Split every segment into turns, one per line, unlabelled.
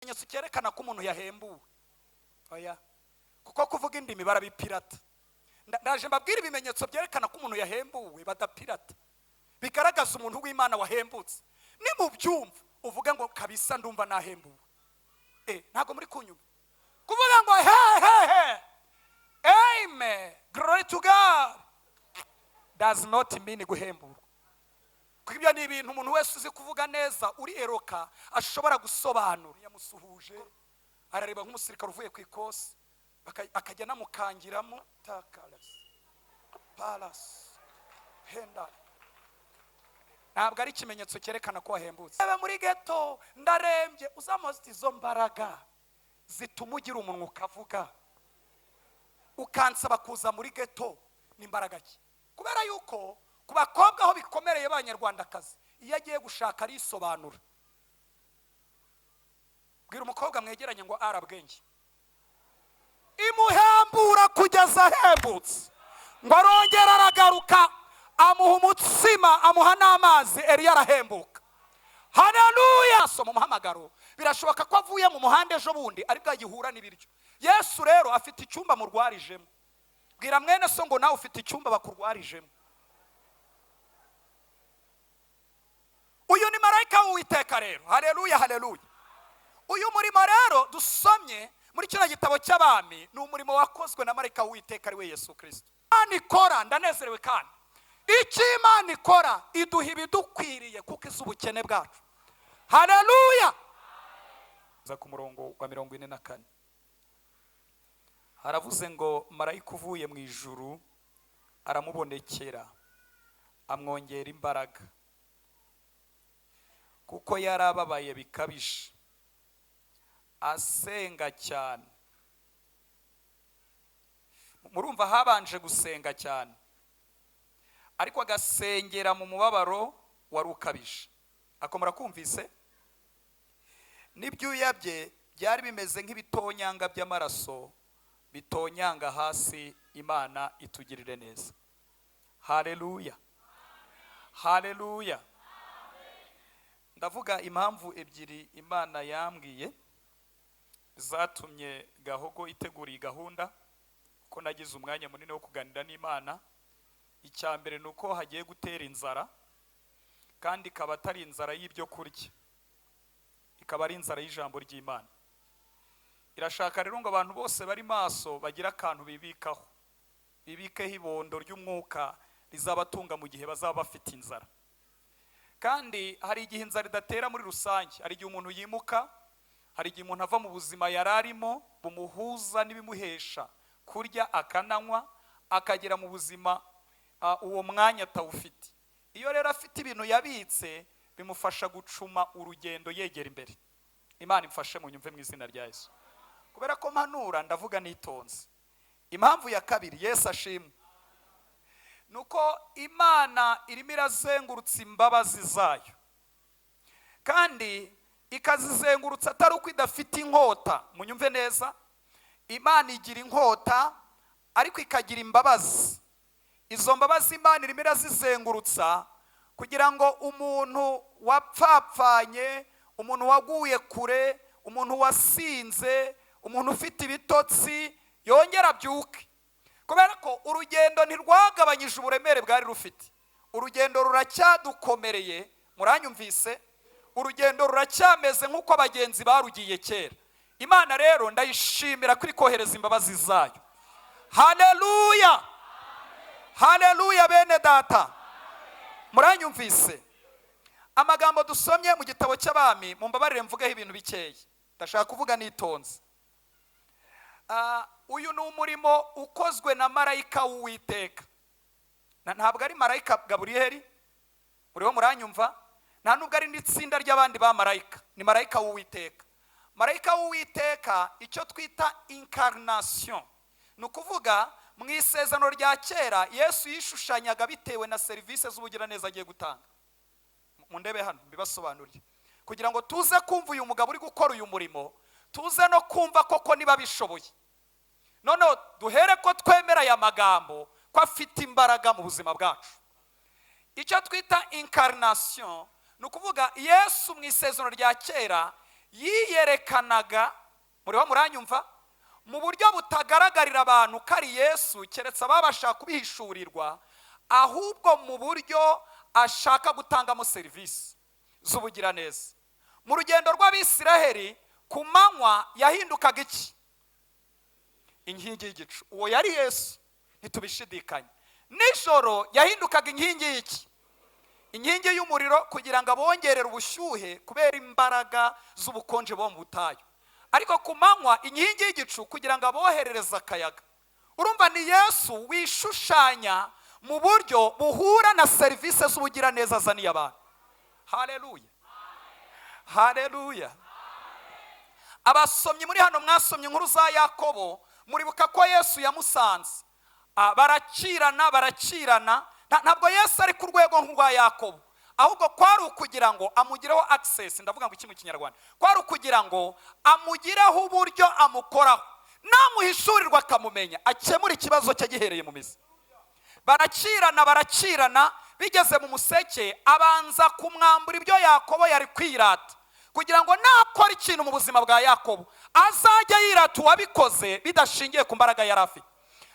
Ikimenyetso cyerekana ko umuntu yahembuwe, oya, kuko kuvuga indimi barabipirata. Ndaje mbabwire ibimenyetso byerekana ko umuntu yahembuwe badapirata, bigaragaza umuntu w'Imana wahembutse. Nimubyumva uvuge ngo kabisa ndumva nahembuwe. Ntabwo muri kunyuma kuvuga ngo he he he, amen, glory to God does not mean guhemburwa, kuko ibyo ni ibintu umuntu wese uzi kuvuga neza uri eroka ashobora gusobanura. Yamusuhuje arareba nk'umusirikare uvuye ku ikosi, akajya anamukangiramo takarasi parasi henda. Ntabwo ari ikimenyetso cyerekana ko wahembutse. Ebe muri geto ndarembye, uzamuze izo mbaraga zituma ugira umunwa ukavuga, ukansaba kuza muri geto, ni imbaraga ki? Kubera yuko ku bakobwa aho bikomereye b'Abanyarwandakazi, iyo agiye gushaka arisobanura. Bwira umukobwa mwegeranye ngo arabwenge imuhembura kugeza ahembutse. Ngo arongera aragaruka, amuha umutsima, amuha n'amazi, Eliya arahembuka. Haleluya! Soma umuhamagaro, birashoboka ko avuye mu muhanda ejo bundi aribwo agihura n'ibiryo. Yesu rero afite icyumba murwarijemo. Bwira mwene so ngo nawe ufite icyumba bakurwarijemo. Uyu ni marayika w'Uwiteka rero. Haleluya, haleluya! Uyu murimo rero dusomye muri kino gitabo cy'Abami ni umurimo wakozwe na marayika w'Uwiteka, ari we Yesu Kirisito. Imana ikora, ndanezerewe. Kandi icyo Imana ikora, iduha ibidukwiriye kuko izi ubukene bwacu. Haleluya! Za ku murongo wa 44 haravuze ngo marayika uvuye mu ijuru aramubonekera, amwongera imbaraga, kuko yari ababaye bikabije, asenga cyane. Murumva habanje gusenga cyane, ariko agasengera mu mubabaro wari ukabije. Ako murakumvise? N'ibyuya bye byari bimeze nk'ibitonyanga by'amaraso bitonyanga hasi. Imana itugirire neza. Haleluya, haleluya! Ndavuga impamvu ebyiri Imana yambwiye zatumye Gahogo itegura iyi gahunda, kuko nagize umwanya munini wo kuganira n'Imana. Icya mbere ni uko hagiye gutera inzara, kandi ikaba atari inzara y'ibyo kurya, ikaba ari inzara y'ijambo ry'Imana. Irashaka rero ngo abantu bose bari maso bagire akantu bibikaho, bibikeho ibondo ry'umwuka rizabatunga mu gihe bazaba bafite inzara. Kandi hari igihe inzara idatera muri rusange. Hari igihe umuntu yimuka, hari igihe umuntu ava mu buzima yari arimo bumuhuza n'ibimuhesha kurya akananywa, akagera mu buzima uwo mwanya atawufite. Iyo rero afite ibintu yabitse, bimufasha gucuma urugendo yegera imbere. Imana imfashe mu nyumve mu izina rya Yesu. Kubera ko mpanura, ndavuga nitonze. Impamvu ya kabiri, Yesu ashimwe, ni uko Imana irimo irazengurutsa imbabazi zayo, kandi ikazizengurutsa atari uko idafite inkota. Munyumve neza, Imana igira inkota, ariko ikagira imbabazi. Izo mbabazi Imana irimo irazizengurutsa kugira ngo umuntu wapfapfanye, umuntu waguye kure, umuntu wasinze, umuntu ufite ibitotsi yongera abyuke. Kubera ko urugendo ntirwagabanyije uburemere bwari rufite, urugendo ruracyadukomereye. Muranyumvise? Urugendo ruracyameze nk'uko abagenzi barugiye kera. Imana rero ndayishimira kuri kohereza imbabazi zayo. Haleluya, haleluya! Bene data, muranyumvise? Amagambo dusomye mu gitabo cy'Abami, mumbabarire mvugeho ibintu bikeya, ndashaka kuvuga nitonze. Uyu ni umurimo ukozwe na marayika w'Uwiteka. Ntabwo ari marayika Gaburiyeli, muriho muranyumva? Nta nubwo ari n'itsinda ry'abandi ba marayika, ni marayika w'Uwiteka. Marayika w'Uwiteka, icyo twita incarnation, ni ukuvuga mu Isezerano rya Kera Yesu yishushanyaga bitewe na serivisi z'ubugiraneza agiye gutanga. Mundebe hano mbibasobanurire, kugira ngo tuze kumva uyu mugabo uri gukora uyu murimo, tuze no kumva koko niba bishoboye. Noneho duhere ko twemera aya magambo ko afite imbaraga mu buzima bwacu. Icyo twita incarnation, ni ukuvuga Yesu mu Isezerano rya Kera. Yiyerekanaga, muriho muranyumva, mu buryo butagaragarira abantu ko ari Yesu, keretse ababasha kubihishurirwa, ahubwo mu buryo ashaka gutangamo serivisi z'ubugiraneza. Mu rugendo rw'Abisiraheli, ku manywa yahindukaga iki? Inkingi y'igicu. Uwo yari Yesu, ntitubishidikanye. Nijoro yahindukaga inkingi y'iki? Inkingi y'umuriro, kugira ngo abongerere ubushyuhe kubera imbaraga z'ubukonje bo mu butayu. Ariko ku manywa inkingi y'igicu kugira ngo aboherereze akayaga. Urumva ni Yesu wishushanya mu buryo buhura na serivisi z'ubugiraneza azaniye abantu. Haleluya, haleluya. Abasomyi muri hano mwasomye inkuru za Yakobo, muribuka ko Yesu yamusanze. Barakirana, barakirana. Ntabwo Yesu ari ku rwego nk'urwa Yakobo, ahubwo kwari ukugira ngo amugireho access. Ndavuga ngo iki mu Kinyarwanda? Kwari ukugira ngo amugireho uburyo amukoraho, namuhishurirwa akamumenya, akemura ikibazo cye gihereye mu mizi. Barakirana, barakirana, bigeze mu museke abanza kumwambura ibyo Yakobo yari kwirata, kugira ngo nakora ikintu mu buzima bwa Yakobo azajya yirata uwabikoze bidashingiye ku mbaraga yari afite.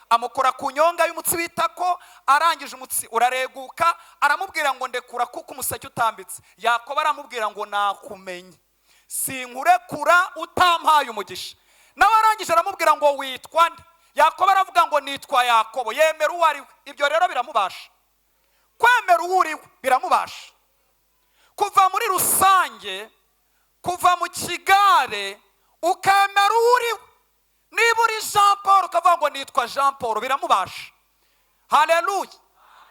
Amukora ku nyonga y'umutsi w'itako, arangije umutsi urareguka, aramubwira ngo ndekura kuko umuseke utambitse. Yakobo aramubwira ngo nakumenye, sinkurekura utampaye umugisha. Nawe arangije aramubwira ngo witwa nde? Yakobo aravuga ngo nitwa Yakobo. Yemera uwo ari we. Ibyo rero biramubasha, kwemera uwo uri we biramubasha. Kuva muri rusange, kuva mu kigare ukemera uwo uri we. Niba uri Jean Paul ukavuga ngo nitwa Jean Paul, biramubasha. Haleluya.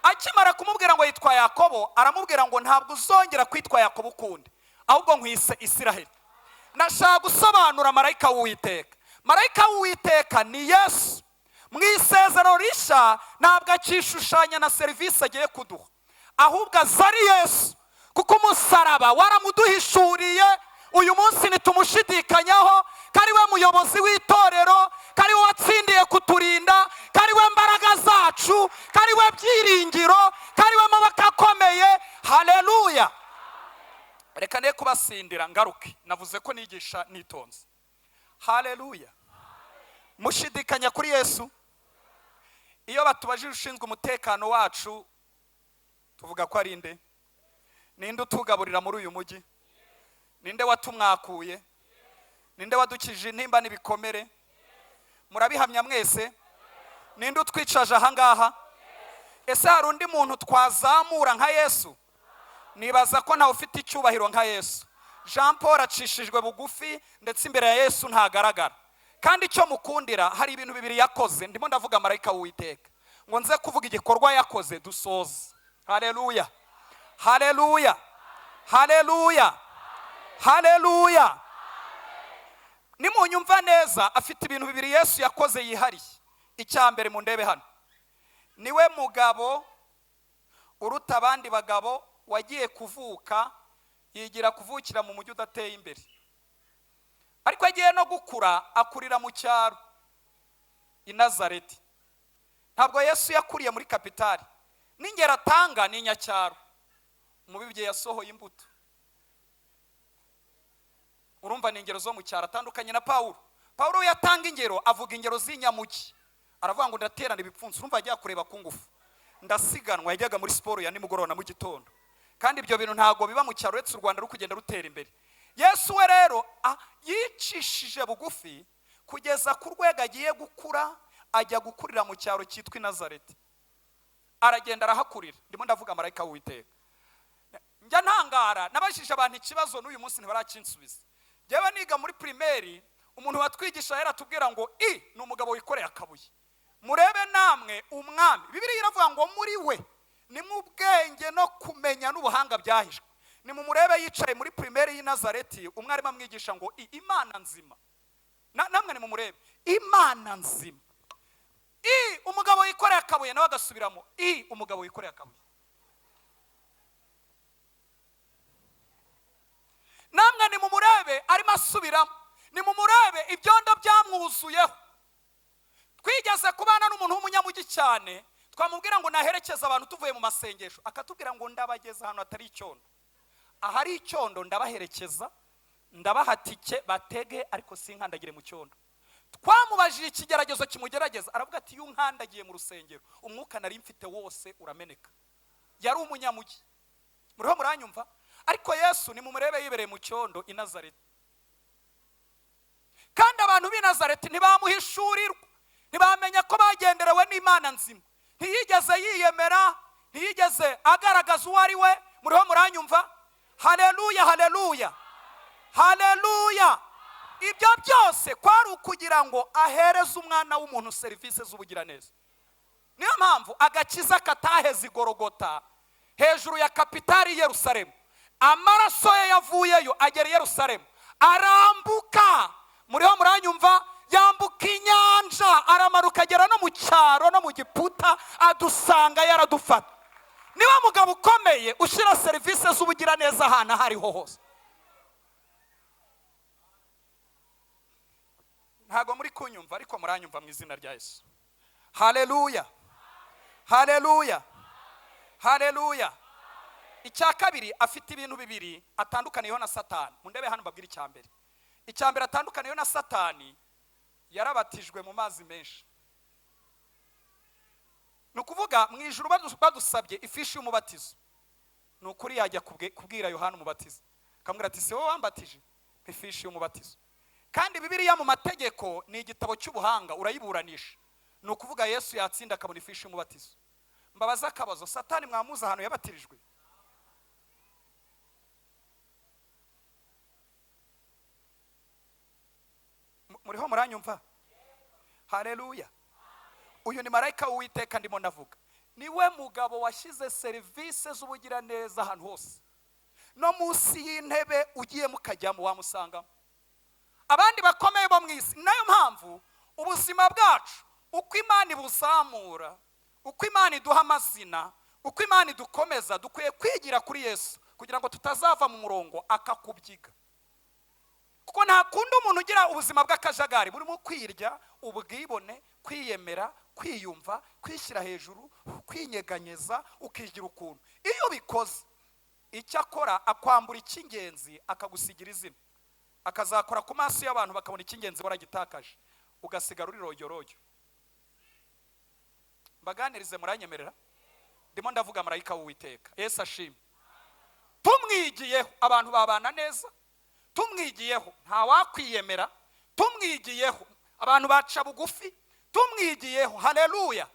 Akimara kumubwira ngo yitwa Yakobo, aramubwira ngo ntabwo uzongera kwitwa Yakobo ukundi, ahubwo nkwise Isiraheli. Nashaka gusobanura marayika w'Uwiteka. Marayika w'Uwiteka ni Yesu. Mu isezerano rishya ntabwo akishushanya na serivisi agiye kuduha, ahubwo aza ari Yesu, kuko umusaraba waramuduhishuriye. Uyu munsi nitumushidikanyaho ko ari we muyobozi w'itorero, ko ari we watsindiye kuturinda, ko ari we mbaraga zacu, ko ari we byiringiro, ko ari we maboko akomeye. Haleluya. Reka ne kubasindira ngaruke, navuze ko nigisha nitonze. Haleluya. Mushidikanya kuri Yesu? Iyo batubajije ushinzwe umutekano wacu, tuvuga ko ari nde? Ninde utugaburira muri uyu mujyi? Ninde watumwakuye? Ninde wadukije intimba n'ibikomere? Murabihamya mwese? Ninde utwicaje ahangaha? Ese hari undi muntu twazamura nka Yesu? Nibaza ko ntawe ufite icyubahiro nka Yesu. Jean Paul acishijwe bugufi, ndetse imbere ya Yesu ntagaragara. Kandi icyo mukundira, hari ibintu bibiri yakoze. Ndimo ndavuga marayika w'Uwiteka, ngo nze kuvuga igikorwa yakoze dusoze. Haleluya, haleluya, haleluya, haleluya. Nimunyumva neza, afite ibintu bibiri Yesu yakoze yihariye. Icya mbere, mundebe hano, niwe mugabo uruta abandi bagabo wagiye kuvuka, yigira kuvukira mu mujyi udateye imbere, ariko agiye no gukura akurira mu cyaro i Nazareti. Ntabwo Yesu yakuriye muri kapitali. N'ingero atanga ni inyacyaro. Umubibyi yasohoye imbuto. Urumva ni ingero zo mu cyaro, atandukanye na Pawulo. Pawulo we yatanga ingero, avuga ingero z'inyamugi, aravuga ngo ndaterana ibipfunsi. Urumva ajya kureba ku ngufu, ndasiganwa, yajyaga muri siporo ya nimugoroba na mu gitondo. Kandi ibyo bintu ntabwo biba mu cyaro, uretse u Rwanda ruri kugenda rutera imbere. Yesu we rero yicishije bugufi kugeza ku rwego agiye gukura, ajya gukurira mu cyaro cyitwa i Nazareti, aragenda arahakurira. Ndimo ndavuga marayika w'Uwiteka. Njya ntangara, nabajije abantu ikibazo n'uyu munsi ntibarakinsubiza. Njyewe niga muri primaire, umuntu watwigisha yaratubwira ngo i ni umugabo wikoreye akabuye. Murebe namwe umwami, Bibiliya iravuga ngo muri we ni mu bwenge no kumenya n'ubuhanga byahishwe. Ni mu murebe yicaye muri primaire y'i Nazareti, umwarimu amwigisha ngo i Imana nzima. Namwe ni mu murebe Imana nzima. I umugabo wikoreye akabuye, nawe agasubiramo i umugabo wikoreye akabuye. Namwe ni mu murebe arimo asubiramo, ni mu murebe ibyondo byamwuzuyeho. Twigeze kubana n'umuntu w'umunyamugi cyane, twamubwira ngo naherekeze abantu tuvuye mu masengesho, akatubwira ngo ndabageza ahantu hatari icyondo, ahari icyondo ndabaherekeza Ndabaha tike batege, ariko sinkandagire mu cyondo. Twamubajije ikigeragezo kimugerageza, aravuga ati iyo unkandagiye mu rusengero umwuka nari mfite wose urameneka. Yari umunyamugi. Muriho muranyumva? Ariko Yesu nimumurebe yibereye mu cyondo i Nazareti. Kandi abantu b'i Nazareti ntibamuhishurirwa, ntibamenya ko bagenderewe n'Imana nzima. Ntiyigeze yiyemera, ntiyigeze agaragaza uwo ari we. Muriho muranyumva? Haleluya, haleluya, haleluya. Ibyo byose kwari ukugira ngo ahereze umwana w'umuntu serivisi z'ubugiraneza. Niyo mpamvu agakiza kataheze igorogota hejuru ya kapitali Yerusalemu. Amaraso ye yavuyeyo agera i Yerusalemu, arambuka. Muriho muranyumva? Yambuka inyanja, aramanuka agera no mu cyaro no mu Giputa, adusanga yaradufata. Niba mugabo ukomeye ushyira serivisi z'ubugiraneza ahantu aho ariho hose. Ntago muri kunyumva, ariko muranyumva mu izina rya Yesu. Haleluya, haleluya, haleluya. Icya kabiri, afite ibintu bibiri atandukaniyeho na Satani. Mundebe hano mbabwire icya mbere. Icya mbere atandukaniyeho na Satani, yarabatijwe mu mazi menshi. Ni ukuvuga mu ijuru badusabye ifishi y'umubatizo, ni ukuri yajya kubwira Yohana umubatiza, akamubwira ati si wowe wambatije, ifishi y'umubatizo. Kandi Bibiliya mu mategeko ni igitabo cy'ubuhanga, urayiburanisha. Ni ukuvuga Yesu yatsinda akabona ifishi y'umubatizo. Mbabaza akabazo, Satani mwamuza ahantu yabatirijwe? Muriho muranyumva? Haleluya. Uyu ni marayika w'Uwiteka ndimo ndavuga. Niwe mugabo washyize serivisi z'ubugiraneza ahantu hose. No munsi y'intebe ugiye mukajyamo wamusangamo. Abandi bakomeye bo mu isi. Nayo mpamvu ubuzima bwacu uko Imana ibuzamura, uko Imana iduha amazina, uko Imana idukomeza, dukwiye kwigira kuri Yesu kugira ngo tutazava mu murongo akakubyiga. Kuko nta kundi umuntu ugira ubuzima bw'akajagari burimo kwirya, ubwibone, kwiyemera, kwiyumva, kwishyira hejuru, kwinyeganyeza, ukigira ukuntu. Iyo bikoze, icyo akora akwambura icy'ingenzi akagusigira izina, akazakora ku maso y'abantu bakabona icy'ingenzi waragitakaje, ugasigara uri rojyorojyo. Mbaganirize, muranyemerera? Ndimo ndavuga marayika w'Uwiteka. Yesu ashimwe. Tumwigiyeho abantu babana neza, tumwigiyeho nta wakwiyemera, tumwigiyeho abantu baca bugufi, tumwigiyeho. Haleluya.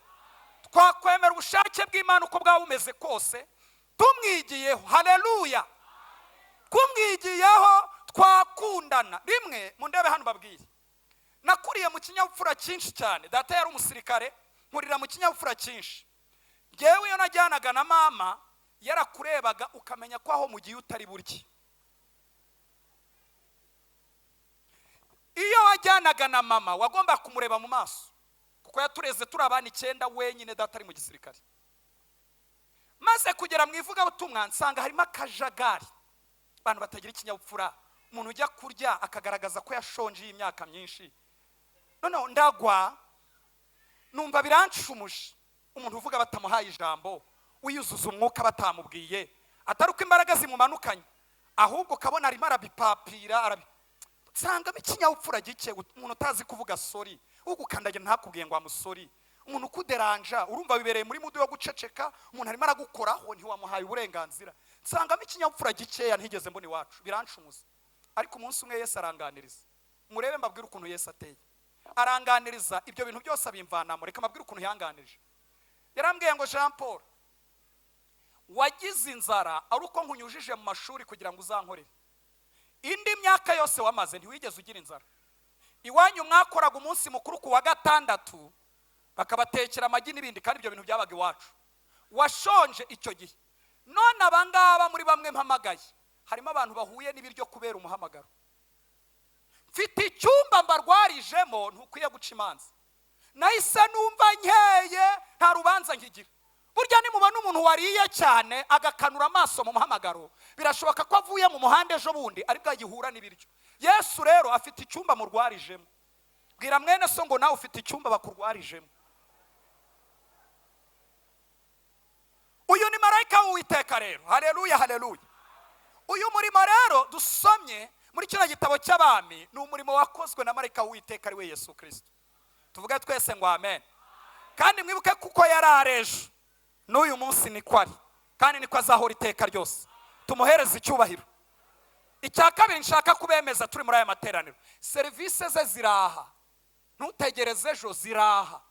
Twakwemera ubushake bw'Imana uko bwaba bumeze kose, tumwigiyeho. Haleluya. Kumwigiyeho twakundana. Rimwe mundebe hano babwire, nakuriye mu kinyabupfura cyinshi cyane. Data yari umusirikare, nkurira mu kinyabupfura cyinshi. Ngewe iyo najyanaga na mama, yarakurebaga ukamenya ko aho mugiye utari burye. Iyo wajyanaga na mama wagomba kumureba mu maso, kuko yatureze turi abana 9 wenyine, data ari mu gisirikare. Maze kugera mu ivugabutumwa nsanga harimo akajagari, abantu batagira ikinyabupfura, umuntu ujya kurya akagaragaza ko yashonje iyi myaka myinshi. Noneho ndagwa numva biranshumuje, umuntu uvuga batamuhaye ijambo, wiyuzuza umwuka batamubwiye, atari uko imbaraga zimumanukanye, ahubwo ukabona arimo arabipapira, nsangamo ikinyabupfura gike. Umuntu utazi kuvuga sorry, ugukandagira ntakubwiye ngo amusori, umuntu ukuderanja urumva bibereye muri mudu yo guceceka, umuntu arimo aragukoraho ntiwamuhaye uburenganzira. Nsangamo ikinyabupfura gikeya ntigeze mbona iwacu, biranshumuza. Ariko umunsi umwe Yesu aranganiriza. Murebe mbabwire ukuntu Yesu ateye. Aranganiriza ibyo bintu byose abimvanamo. Reka mbabwire ukuntu yanganirije. Yarambwiye ngo Jean Paul, wagize inzara ari uko nkunyujije mu mashuri kugira ngo uzankorere. Indi myaka yose wamaze ntiwigeze ugira inzara. Iwanyu mwakoraga umunsi mukuru ku wa gatandatu, bakabatekera amagi n'ibindi, kandi ibyo bintu byabaga iwacu. Washonje icyo gihe. None abangaba muri bamwe mpamagaye, harimo abantu bahuye n'ibiryo kubera umuhamagaro. Mfite icyumba mbarwarijemo, ntukwiye guca imanza. Nahise numva nkeye, nta rubanza nkigira. Burya nimubona umuntu wariye cyane agakanura amaso mu muhamagaro, birashoboka ko avuye mu muhanda ejo bundi aribwo agihura n'ibiryo. Yesu rero afite icyumba murwarijemo. Bwira mwene so ngo nawe ufite icyumba bakurwarijemo. Uyu ni marayika w'Uwiteka rero. Haleluya, haleluya. Uyu murimo rero dusomye Muri kino gitabo cy'Abami ni umurimo wakozwe na marayika w'Uwiteka, ari we Yesu Kirisito. Tuvuge twese ngo amen. Kandi mwibuke kuko yari arejo, n'uyu munsi niko ari, kandi niko azahora iteka ryose. Tumuhereze icyubahiro. Icya kabiri nshaka kubemeza turi muri aya materaniro, serivisi ze ziraha, ntutegereze ejo, ziraha,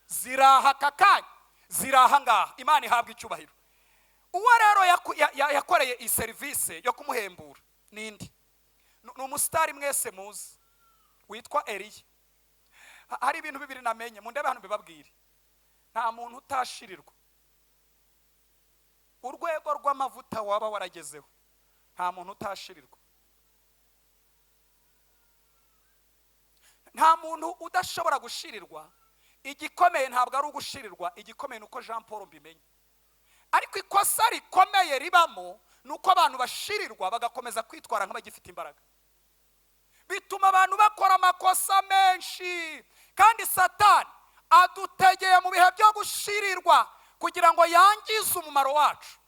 ziraha aka kanya, ziraha ngaha. Imana ihabwa icyubahiro. Uwo rero yakoreye iyi serivisi yo kumuhembura nindi ni umusitari mwese muzi witwa Eliya. Hari ibintu bibiri namenye, mundebe hano mbibabwire. Nta muntu utashirirwa. Urwego rw'amavuta waba waragezeho, nta muntu utashirirwa. Nta muntu udashobora gushirirwa. Igikomeye ntabwo ari ugushirirwa, igikomeye ni uko Jean Paul mbimenye. Ariko ikosa rikomeye ribamo ni uko abantu bashirirwa bagakomeza kwitwara nk'abagifite imbaraga. Bituma abantu bakora amakosa menshi. Kandi Satani adutegeye mu bihe byo gushirirwa kugira ngo yangize umumaro wacu.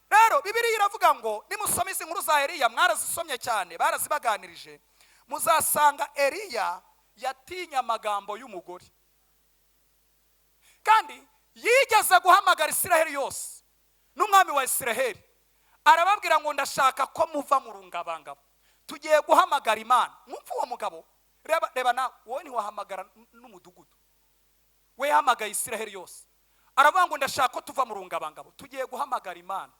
Rero Bibiliya iravuga ngo nimusoma izi nkuru za Eliya, mwarazisomye cyane, barazibaganirije, muzasanga Eliya yatinye amagambo y'umugore. Kandi yigeze guhamagara Isiraheli yose n'umwami wa Isiraheli, arababwira ngo ndashaka ko muva mu rungabangabo, tugiye guhamagara Imana. Mwumva uwo mugabo, reba nawe, wowe ntiwahamagara n'umudugudu, we yahamagaye Isiraheli yose, aravuga ngo ndashaka ko tuva mu rungabangabo, tugiye guhamagara Imana.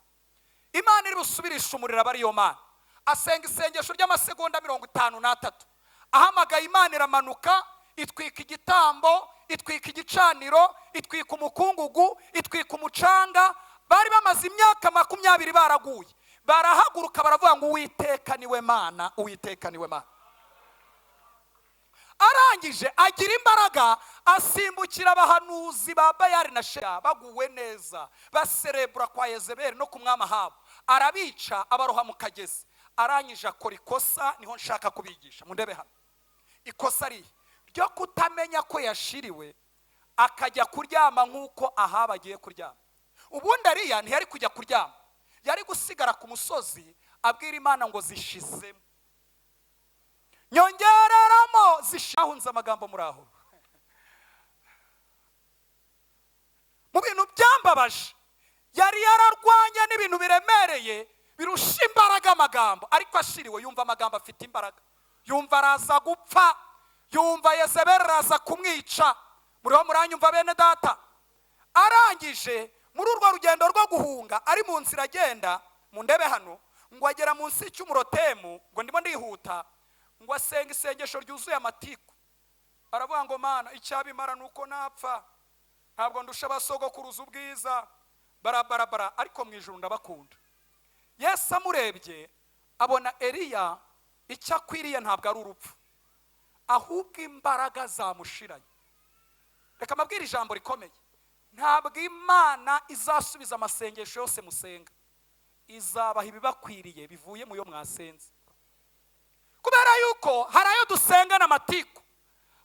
Imana iri busubirishe umuriro aba ariyo Mana. Asenga isengesho ry'amasegonda 53, ahamagaye Imana iramanuka, itwika igitambo, itwika igicaniro, itwika umukungugu, itwika umucanga. Bari bamaze imyaka 20 baraguye, barahaguruka baravuga ngo Uwiteka niwe Mana, Uwiteka niwe Mana. Arangije agira imbaraga, asimbukira abahanuzi ba Bayali na Shera baguwe neza, baserebura kwa Yezebeli no ku mwami Ahabu, arabica abaroha mu kagezi. Arangije akora ikosa, niho nshaka kubigisha, mundebe hano. Ikosa rihe? Ryo kutamenya ko yashiriwe, akajya kuryama nk'uko Ahabu agiye kuryama. Ubundi Eliya ntiyari kujya kuryama, yari gusigara ku musozi abwira Imana ngo zishizemo, nyongereramo, zishahunze amagambo muri aho. Mu bintu byambabaje, yari yararwanye n'ibintu biremereye birusha imbaraga amagambo, ariko ashiriwe yumva amagambo afite imbaraga, yumva araza gupfa, yumva Yezebeli araza kumwica. Muriho muranyumva bene data? Arangije muri urwo rugendo rwo guhunga, ari mu nzira agenda, mundebe hano, ngo agera munsi y'icyumurotemu, ngo ndimo ndihuta, ngo asenga isengesho ryuzuye amatiku. Aravuga ngo Mana, icyabimara nuko napfa, ntabwo ndusha abasogokuruza ubwiza, barabarabara, ariko mu ijuru ndabakunda. Yesu amurebye abona Eliya icyo akwiriye ntabwo ari urupfu, ahubwo imbaraga zamushiranye. Reka mbabwire ijambo rikomeye. Ntabwo Imana izasubiza amasengesho yose musenga, izabaha ibibakwiriye bivuye mu yo mwasenze. Kubera yuko hari ayo dusengana amatiku,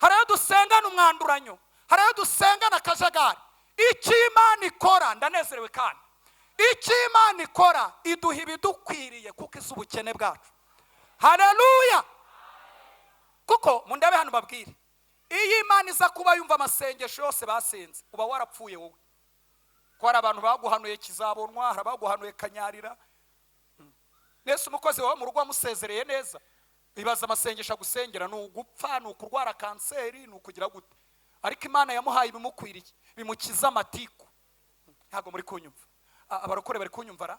hari ayo dusengana umwanduranyo, hari ayo dusengana akajagari. Icyo Imana ikora, ndanezerewe kandi, icyo Imana ikora iduha ibidukwiriye kuko izi ubukene bwacu. Haleluya! Kuko mundabe hano babwire, iyo Imana iza kuba yumva amasengesho yose basenze, uba warapfuye wowe. Ko hari abantu baguhanuye kizabonwa, hari abaguhanuye kanyarira. Nese umukozi wawe mu rugo wamusezereye neza, ibaza amasengesho agusengera ni ugupfa, ni ukurwara kanseri, ni ukugira gute. Ariko Imana yamuhaye ibimukwiriye, bimukiza amatiku. Ntabwo muri kunyumva, abarokore bari kunyumva ra?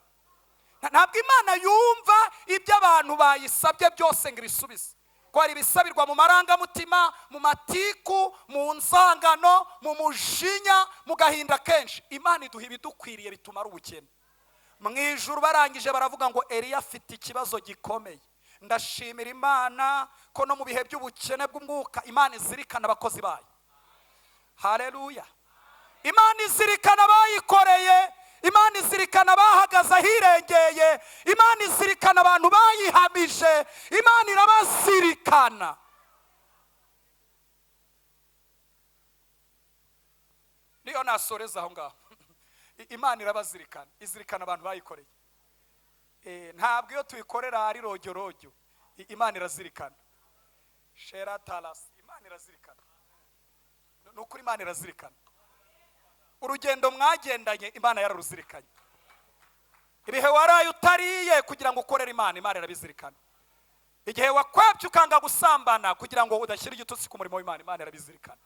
Ntabwo Imana yumva ibyo abantu bayisabye byose ngo ibisubize. Ko hari ibisabirwa mu marangamutima, mu matiku, mu nzangano, mu mujinya, mu gahinda kenshi. Imana iduha ibidukwiriye bituma ari ubukene. Mu ijuru barangije baravuga ngo Eliya afite ikibazo gikomeye. Ndashimira Imana ko no mu bihe by'ubukene bw'umwuka Imana izirikana abakozi bayo. Haleluya! Imana izirikana abayikoreye, Imana izirikana abahagaze ahirengeye, Imana izirikana abantu bayihamije, Imana irabazirikana. Niyo nasoreza aho ngaho. Imana irabazirikana, izirikana abantu bayikoreye. Ntabwo iyo tuyikorera ari rojyo rojyo. Imana irazirikana. Shera tarasi, Imana irazirikana. Ni ukuri, Imana irazirikana. Urugendo mwagendanye, Imana yararuzirikanye. Ibihe waraye utariye kugira ngo ukorere Imana, Imana irabizirikana. Igihe wakwebye ukanga gusambana kugira ngo udashyira igitutsi ku murimo w'Imana, Imana irabizirikana.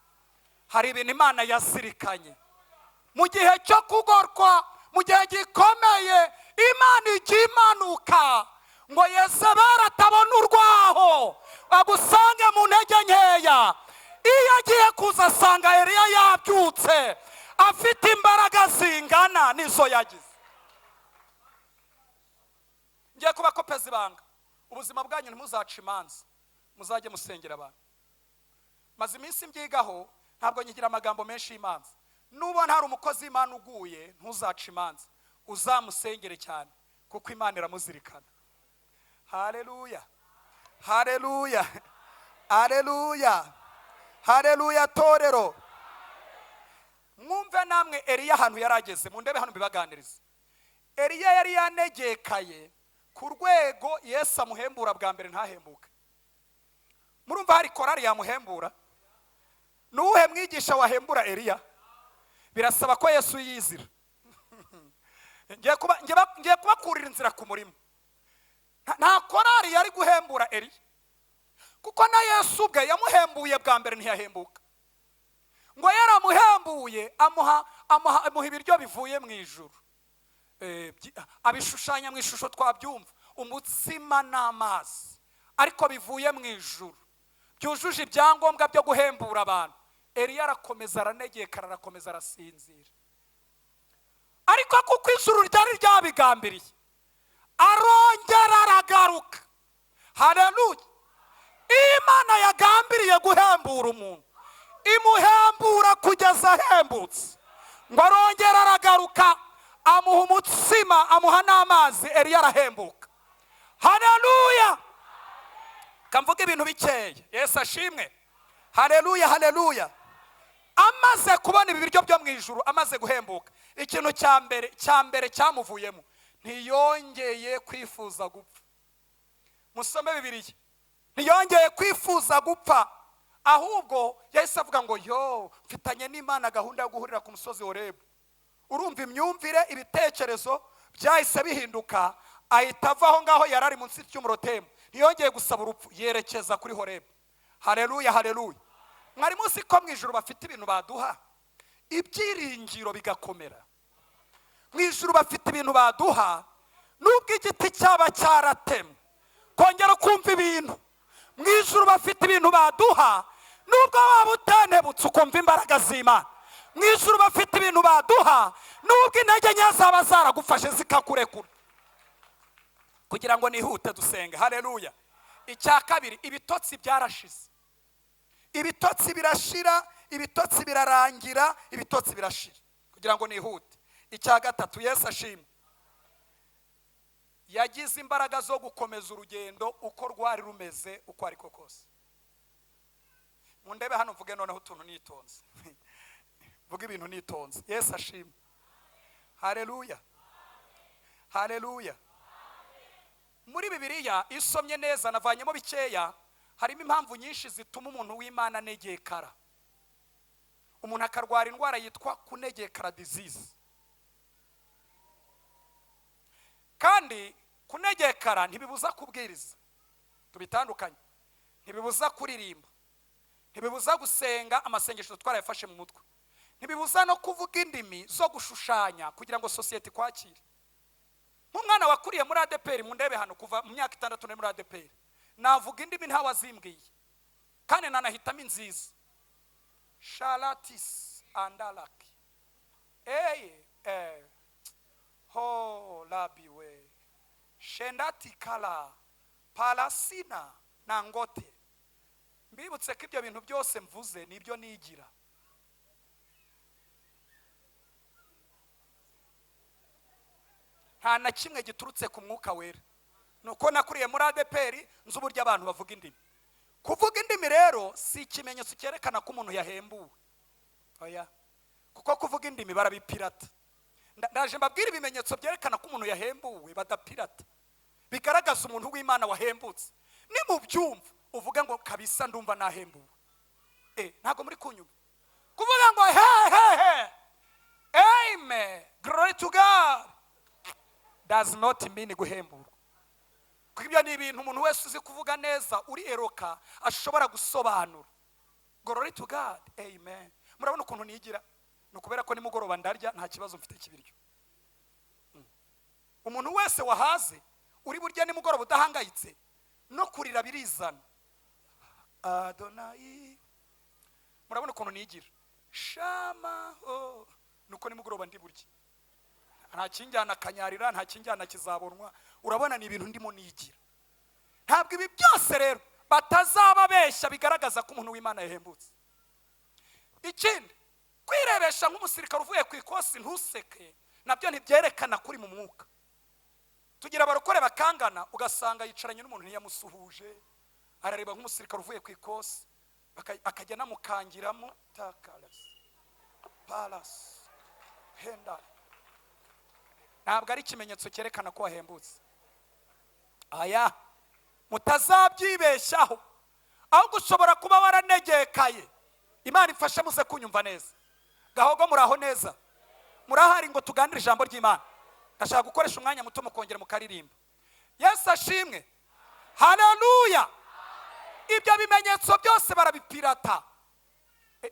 Hari ibintu Imana yazirikanye mu gihe cyo kugorwa, mu gihe gikomeye. Imana ijya imanuka ngo Yezebeli atabona urwaho, agusange mu ntege nkeya. Iyo agiye kuza, asanga Eliya yabyutse, afite imbaraga zingana n'izo yagize. Ngiye kubakopeza ibanga: ubuzima bwanyu ntimuzace imanza, muzajye musengera abantu. Maze iminsi mbyigaho, ntabwo nyigira amagambo menshi y'imanza. Nubona hari umukozi w'Imana uguye, ntuzace imanza, uzamusengere cyane, kuko Imana iramuzirikana. Haleluya, haleluya, haleluya, haleluya! Torero, mwumve namwe Eliya ahantu yari ageze. Mundebe hano mbibaganirize. Eliya yari yanegekaye ku rwego Yesu amuhembura bwa mbere ntahembuke. Murumva hari korari yamuhembura? Ni uwuhe mwigisha wahembura Eliya? Birasaba ko Yesu yizira. Ngiye kubakurira inzira ku murimo. Nta korari yari guhembura Eliya, kuko na Yesu ubwe yamuhembuye bwa mbere ntiyahembuka. Ngo yaramuhembuye, amuha ibiryo bivuye mu ijuru. Abishushanya mu ishusho twabyumva, umutsima n'amazi, ariko bivuye mu ijuru, byujuje ibyangombwa byo guhembura abantu. Eliya arakomeza aranegekara, arakomeza arasinzira. Ariko kuko ijuru ryari ryabigambiriye, arongera aragaruka. Haleluya! Iyo Imana yagambiriye guhembura umuntu, imuhembura kugeza ahembutse. Ngo arongera aragaruka, amuha umutsima, amuha n'amazi, Eliya arahembuka. Haleluya! Kamvuga ibintu bikeya. Yesu ashimwe! Haleluya, haleluya! Amaze kubona ibi biryo byo mu ijuru, amaze guhembuka, ikintu cya mbere cyamuvuyemo, ntiyongeye kwifuza gupfa. Musome Bibiliya. Ntiyongeye kwifuza gupfa, ahubwo yahise avuga ngo: "Yo, mfitanye n'Imana gahunda yo guhurira ku musozi Horebu." Urumva imyumvire, ibitekerezo byahise bihinduka. Ahita ava aho ngaho yari ari munsi y'umurotemu, ntiyongeye gusaba urupfu, yerekeza kuri Horebu. Haleluya, haleluya! Mwari muzi ko mu ijuru bafite ibintu baduha, ibyiringiro bigakomera? Mu ijuru bafite ibintu baduha, nubwo igiti cyaba cyaratemwe, kongera kumva ibintu. Mu ijuru bafite ibintu baduha, nubwo waba utanebutse, ukumva imbaraga z'Imana. Mu ijuru bafite ibintu baduha, nubwo intege nke zaba zaragufashe zikakurekura. Kugira ngo nihute, dusenge. Haleluya! Icya kabiri, ibitotsi byarashize. Ibitotsi birashira, ibitotsi birarangira, ibitotsi birashira. Kugira ngo nihute, icya gatatu, Yesu ashimwe, yagize imbaraga zo gukomeza urugendo uko rwari rumeze, uko ariko kose. Mundebe hano, mvuge noneho utuntu nitonze, mvuge ibintu nitonze. Yesu ashimwe! Haleluya, haleluya! Muri Bibiliya, iyo usomye neza, navanyemo bikeya, harimo impamvu nyinshi zituma umuntu w'Imana anegekara, umuntu akarwara indwara yitwa kunegekara, disease. Kandi kunegekara ntibibuza kubwiriza, tubitandukanye. Ntibibuza kuririmba, ntibibuza gusenga amasengesho twarayafashe mu mutwe, ntibibuza no kuvuga indimi zo gushushanya kugira ngo sosiyete ikwakire. Nk'umwana wakuriye muri ADEPR, mu ndebe hano, kuva mu myaka 6 nari muri ADEPR, navuga indimi ntawazimbwiye, kandi nanahitamo inziza. Sharatis andalaki eye ho labiwe shendati kala palasina na ngote. Mbibutse ko ibyo bintu byose mvuze nibyo nigira. Nta na kimwe giturutse ku Mwuka Wera. Nuko nakuriye muri ADEPR, nzi uburyo abantu bavuga indimi. Kuvuga indimi rero si ikimenyetso cyerekana ko umuntu yahembuwe, oya, kuko kuvuga indimi barabipirata. Ndaje mbabwire ibimenyetso byerekana ko umuntu yahembuwe badapirata, bigaragaza umuntu w'Imana wahembutse. Nimubyumva uvuge ngo kabisa ndumva nahembuwe. Ntabwo muri kunyumva. Kuvuga ngo he he he, amen, glory to God, does not mean guhemburwa, kuko ibyo ni ibintu umuntu wese uzi kuvuga neza uri eroka ashobora gusobanura. Glory to God, amen. Murabona ukuntu nigira? Ni ukubera ko nimugoroba ndarya, nta kibazo mfite cy'ibiryo. Umuntu wese wahaze uri burya nimugoroba udahangayitse no kurira birizana. Adonayi, murabona ukuntu nigira shamaho? Nuko nimugoroba ndi burya, nta kinjyana kanyarira, nta kinjyana kizabonwa. Urabona ni ibintu ndimo nigira. Ntabwo ibi byose rero batazababeshya bigaragaza ko umuntu w'Imana yahembutse. Ikindi, kwirebesha nk'umusirikare uvuye ku ikosi ntuseke, nabyo ntibyerekana kuri mu mwuka. Tugira abarokore bakangana, ugasanga yicaranye n'umuntu ntiyamusuhuje, arareba nk'umusirikare uvuye ku ikosi, akajya anamukangiramo takarasi parasi henda. Ntabwo ari ikimenyetso cyerekana ko wahembutse. Aya mutazabyibeshyaho, ahubwo ushobora kuba waranegekaye. Imana ifashe muze kunyumva neza. Gahogo, muraho neza? Murahari ngo tuganire ijambo ry'Imana? Ndashaka gukoresha umwanya muto mukongera mukaririmba. Yesu ashimwe, haleluya. Ibyo bimenyetso byose barabipirata.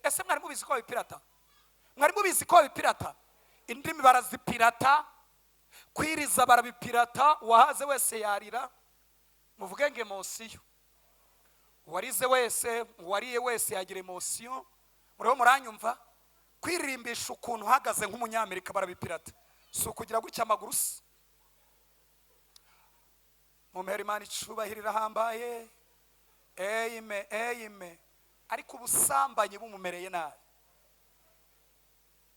Ese mwari mubizi ko babipirata? Mwari mubizi ko babipirata? Indimi barazipirata, kwiriza barabipirata. Uwahaze wese yarira, muvuge ngo émotion. Uwarize wese, uwariye wese yagira émotion. Muriho muranyumva? Kwiririmbisha ukuntu uhagaze nk'umunyamerika barabipirata. Si ukugira gutya amaguru se mumpera Imana icubahiro irahambaye, amen, amen, ariko ubusambanyi bumumereye nabi.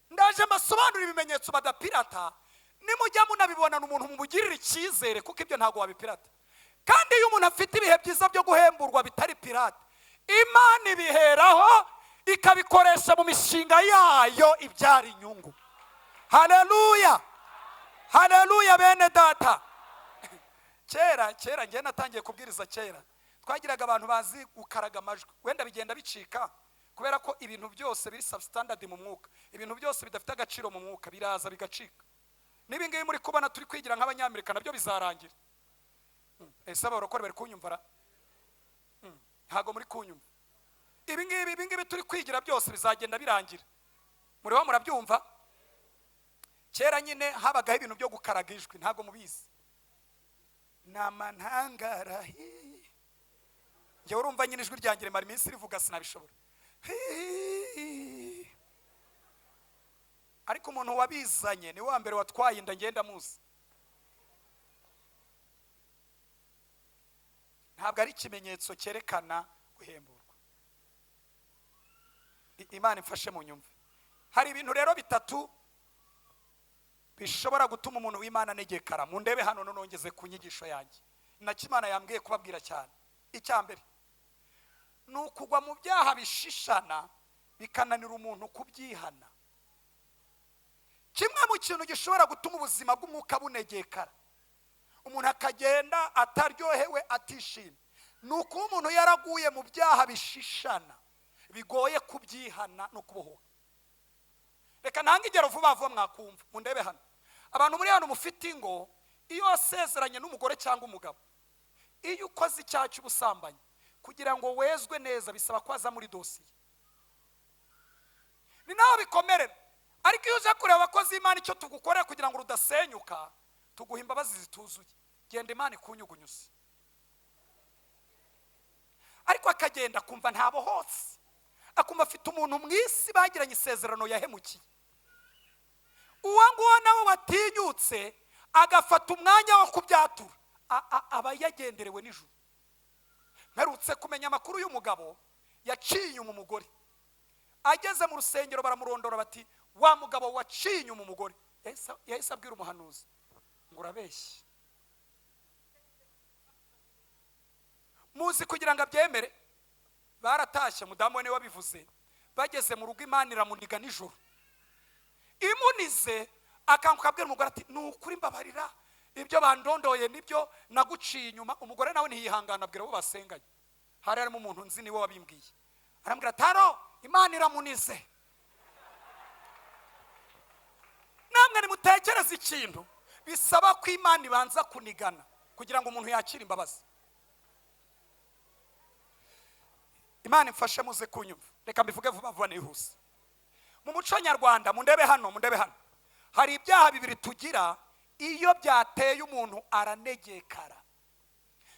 Ndaje mbasobanurira ibimenyetso badapirata. Nimujya munabibonana umuntu mumugirira icyizere, kuko ibyo ntabwo wabipirata. Kandi iyo umuntu afite ibihe byiza byo guhemburwa bitari pirate, Imana ibiheraho ikabikoresha mu mishinga yayo ibyara inyungu. Haleluya, haleluya. Bene data, kera kera, njye natangiye kubwiriza kera, twagiraga abantu bazi gukaraga amajwi. Wenda bigenda bicika kubera ko ibintu byose biri substandard mu mwuka, ibintu byose bidafite agaciro mu mwuka biraza bigacika. N'ibi ngibi muri kubona turi kwigira nk'abanyamerika nabyo bizarangira. Ese abarokore bari kunyumva ra? Ntabwo muri kunyumva. Ibi ngibi turi kwigira byose bizagenda birangira. Muriho murabyumva? Kera nyine habagaho ibintu byo gukaraga ijwi, ntabwo mubizi. Namantangara, njyewe urumva nyine ijwi ryanjye rimara iminsi rivuga, sinabishobora. Hi. Ariko umuntu wabizanye ni wa mbere watwaye inda, ngenda muzi. Ntabwo ari ikimenyetso cyerekana guhemburwa. Imana imfashe mu nyumve. Hari ibintu rero bitatu bishobora gutuma umuntu w'Imana anegekara. Mu ndebe hano, nongeze ku nyigisho yanjye nacyo Imana yambwiye kubabwira cyane. Icya mbere ni ukugwa mu byaha bishishana bikananira umuntu kubyihana. Kimwe mu kintu gishobora gutuma ubuzima bw'umwuka bunegekara, umuntu akagenda ataryohewe, atishimye, ni ukuba umuntu yaraguye mu byaha bishishana bigoye kubyihana no kubohoka. Reka ntange ingero vuba vuba mwakumva. Mundebe hano, abantu muri hano mufite ingo, iyo wasezeranye n'umugore cyangwa umugabo, iyo ukoze icyaha cy'ubusambanyi, kugira ngo wezwe neza bisaba ko aza muri dosiye. Ni naho bikomerera. Ariko iyo uje kureba abakozi b'Imana, icyo tugukorera kugira ngo rudasenyuka, tuguha imbabazi zituzuye. Genda, Imana ikunyugunyuze. Ariko akagenda akumva ntabo hose, akumva afite umuntu mu isi bagiranye isezerano yahemukiye. Uwo nguwo nawe watinyutse agafata umwanya wo kubyatura, aba yagenderewe nijoro. Mperutse kumenya amakuru y'umugabo yaciye inyuma umugore. Ageze mu rusengero baramurondora, bati wa mugabo waciye inyuma umugore. Yahise abwira umuhanuzi ngo urabeshye. Muzi kugira ngo abyemere, baratashye, umudamu we niwe wabivuze. Bageze mu rugo Imana iramuniga nijoro. Imunize akanguka abwira umugore ati ni ukuri mbabarira. Ibyo bandondoye nibyo, naguciye inyuma. Umugore nawe ntiyihangana, abwira abo basenganye. Hari harimo umuntu nzi niwe wabimbwiye, arambwira taro Imana iramunize. Namwe nimutekereze ikintu bisaba ko Imana ibanza kunigana kugira ngo umuntu yakire imbabazi. Imana imfashe muze kunyumva, reka mbivuge vuba vuba nihuse. Mu muco nyarwanda, mundebe hano, mundebe hano, hari ibyaha bibiri tugira iyo byateye umuntu aranegekara.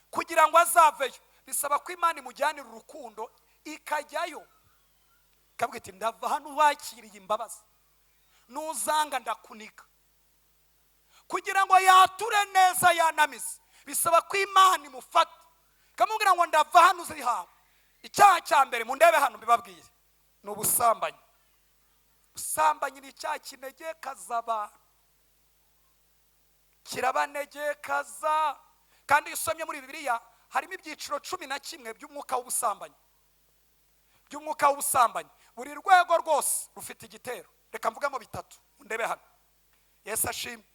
Kugira ngo azaveyo bisaba ko Imana imujyanira urukundo, ikajyayo ikavuga iti ndava hano wakiriye imbabazi, nuzanga ndakunika. Kugira ngo yature neza yanamize bisaba ko Imana imufata ikamubwira ngo ndava hano uzihawe. Icyaha cya mbere mundebe hano mbibabwiye ni ubusambanyi. Ubusambanyi ni icyaha kinegekaza abantu, kirabanegekaza. Kandi iyo usomye muri Bibiliya harimo ibyiciro 11 by'umwuka w'ubusambanyi, by'umwuka w'ubusambanyi. Buri rwego rwose rufite igitero. Reka mvugamo bitatu mundebe hano. Yesu ashimwe.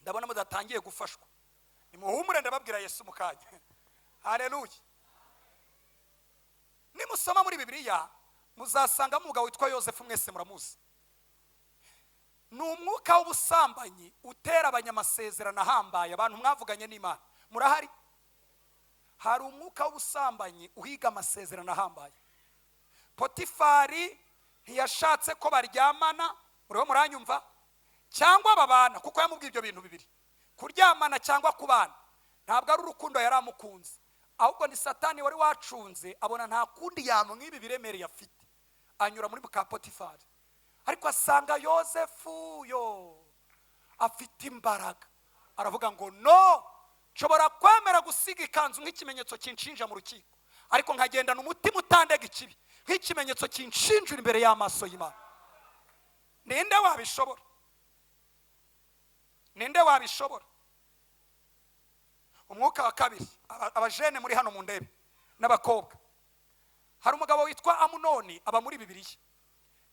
Ndabona mudatangiye gufashwa, nimuhumure ndababwira Yesu mu kanya. Haleluya. Nimusoma muri Bibiliya muzasanga umugabo witwa Yosefu, mwese muramuzi. Ni umwuka w'ubusambanyi utera abanyamasezerano ahambaye, abantu mwavuganye n'Imana murahari. Hari umwuka w'ubusambanyi uhiga amasezerano ahambaye. Potifari ntiyashatse ko baryamana, muriho muranyumva, cyangwa babana, kuko yamubwiye ibyo bintu bibiri, kuryamana cyangwa kubana. Ntabwo ari urukundo yari amukunze, ahubwo ni Satani wari wacunze, abona nta kundi yamwiba ibiremereye afite, anyura muri muka Potifari. Ariko asanga Yosefu yo afite imbaraga, aravuga ngo no, nshobora kwemera gusiga ikanzu nk'ikimenyetso kinshinja mu rukiko, ariko nkagendana umutima utandega ikibi nk'ikimenyetso kinshinjura imbere y'amaso y'Imana. Ninde wabishobora? Ninde wabishobora? Umwuka wa kabiri, abajene muri hano mu ndebe n'abakobwa. Hari umugabo witwa Amunoni aba muri Bibiliya.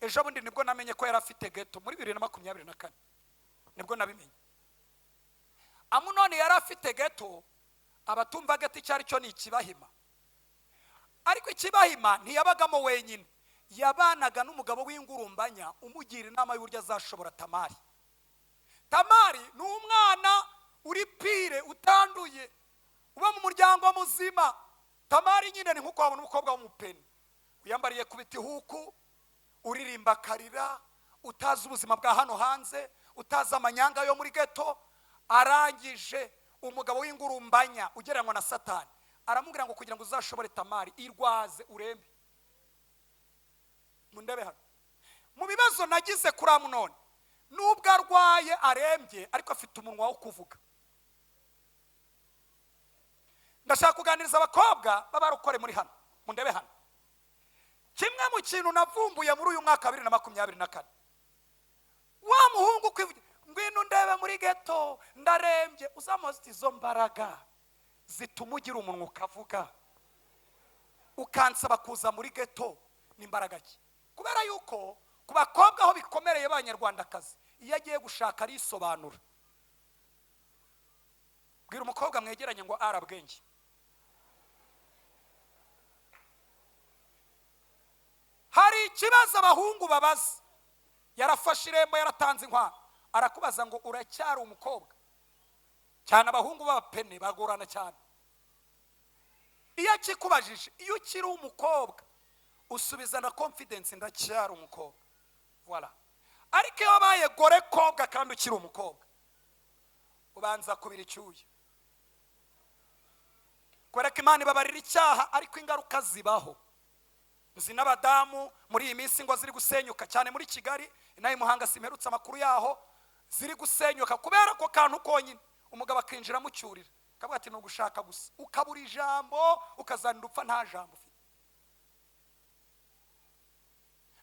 Ejo bundi nibwo namenye ko yari afite ghetto muri 2024, nibwo nabimenye. Amunoni yari afite ghetto. Abatumva ghetto icyo ari cyo ni ikibahima. Ariko ikibahima ntiyabagamo wenyine, yabanaga n'umugabo w'ingurumbanya umugira inama y'uburyo azashobora Tamari. Tamari ni umwana uri pire utanduye, uba mu muryango muzima. Tamari nyine ni nkuko wabona umukobwa w'umupeni uyambariye ku biti huku, uririmba akarira, utazi ubuzima bwa hano hanze, utazi amanyanga yo muri ghetto. Arangije umugabo w'ingurumbanya ugereranywa na Satani aramubwira ngo kugira ngo uzashobore Tamari irwaze urembe. Mundebe hano. Mu bibazo nagize kuri Amunoni, nubwo arwaye arembye, ariko afite umunwa wo kuvuga. Ndashaka kuganiriza abakobwa b'abarokore muri hano, mundebe hano. Kimwe mu kintu navumbuye muri uyu mwaka 2024, wa muhungu kwivugira ngwino ndebe muri ghetto ndarembye, uzamuze izo mbaraga zituma ugira umunwa ukavuga, ukansaba kuza muri ghetto, ni imbaraga ki? Kubera yuko ku bakobwa aho bikomereye b'abanyarwandakazi, iyo agiye gushaka arisobanura. Bwira umukobwa mwegeranye ngo arabwenge. Hari ikibazo abahungu babaza, yarafashe irembo yaratanze inkwano, arakubaza ngo uracyari umukobwa. Cyane abahungu b'abapene bagorana cyane. Iyo akikubajije iyo ukiri umukobwa usubiza na confidence, ndacyari umukobwa. Voilà. Ariko iyo wabaye gore kobwa kandi ukiri umukobwa, ubanza kubira icyuya. Kubera ko Imana ibabarira icyaha, ariko ingaruka zibaho. Nzi n'abadamu muri iyi minsi ngo ziri gusenyuka cyane muri Kigali, inaha Muhanga simperutse amakuru yaho, ziri gusenyuka kubera ko kantu konyine. Umugabo akinjira amucyurira, akavuga ati nugushaka gusa, ukabura ijambo, ukazanira upfa nta jambo ufite.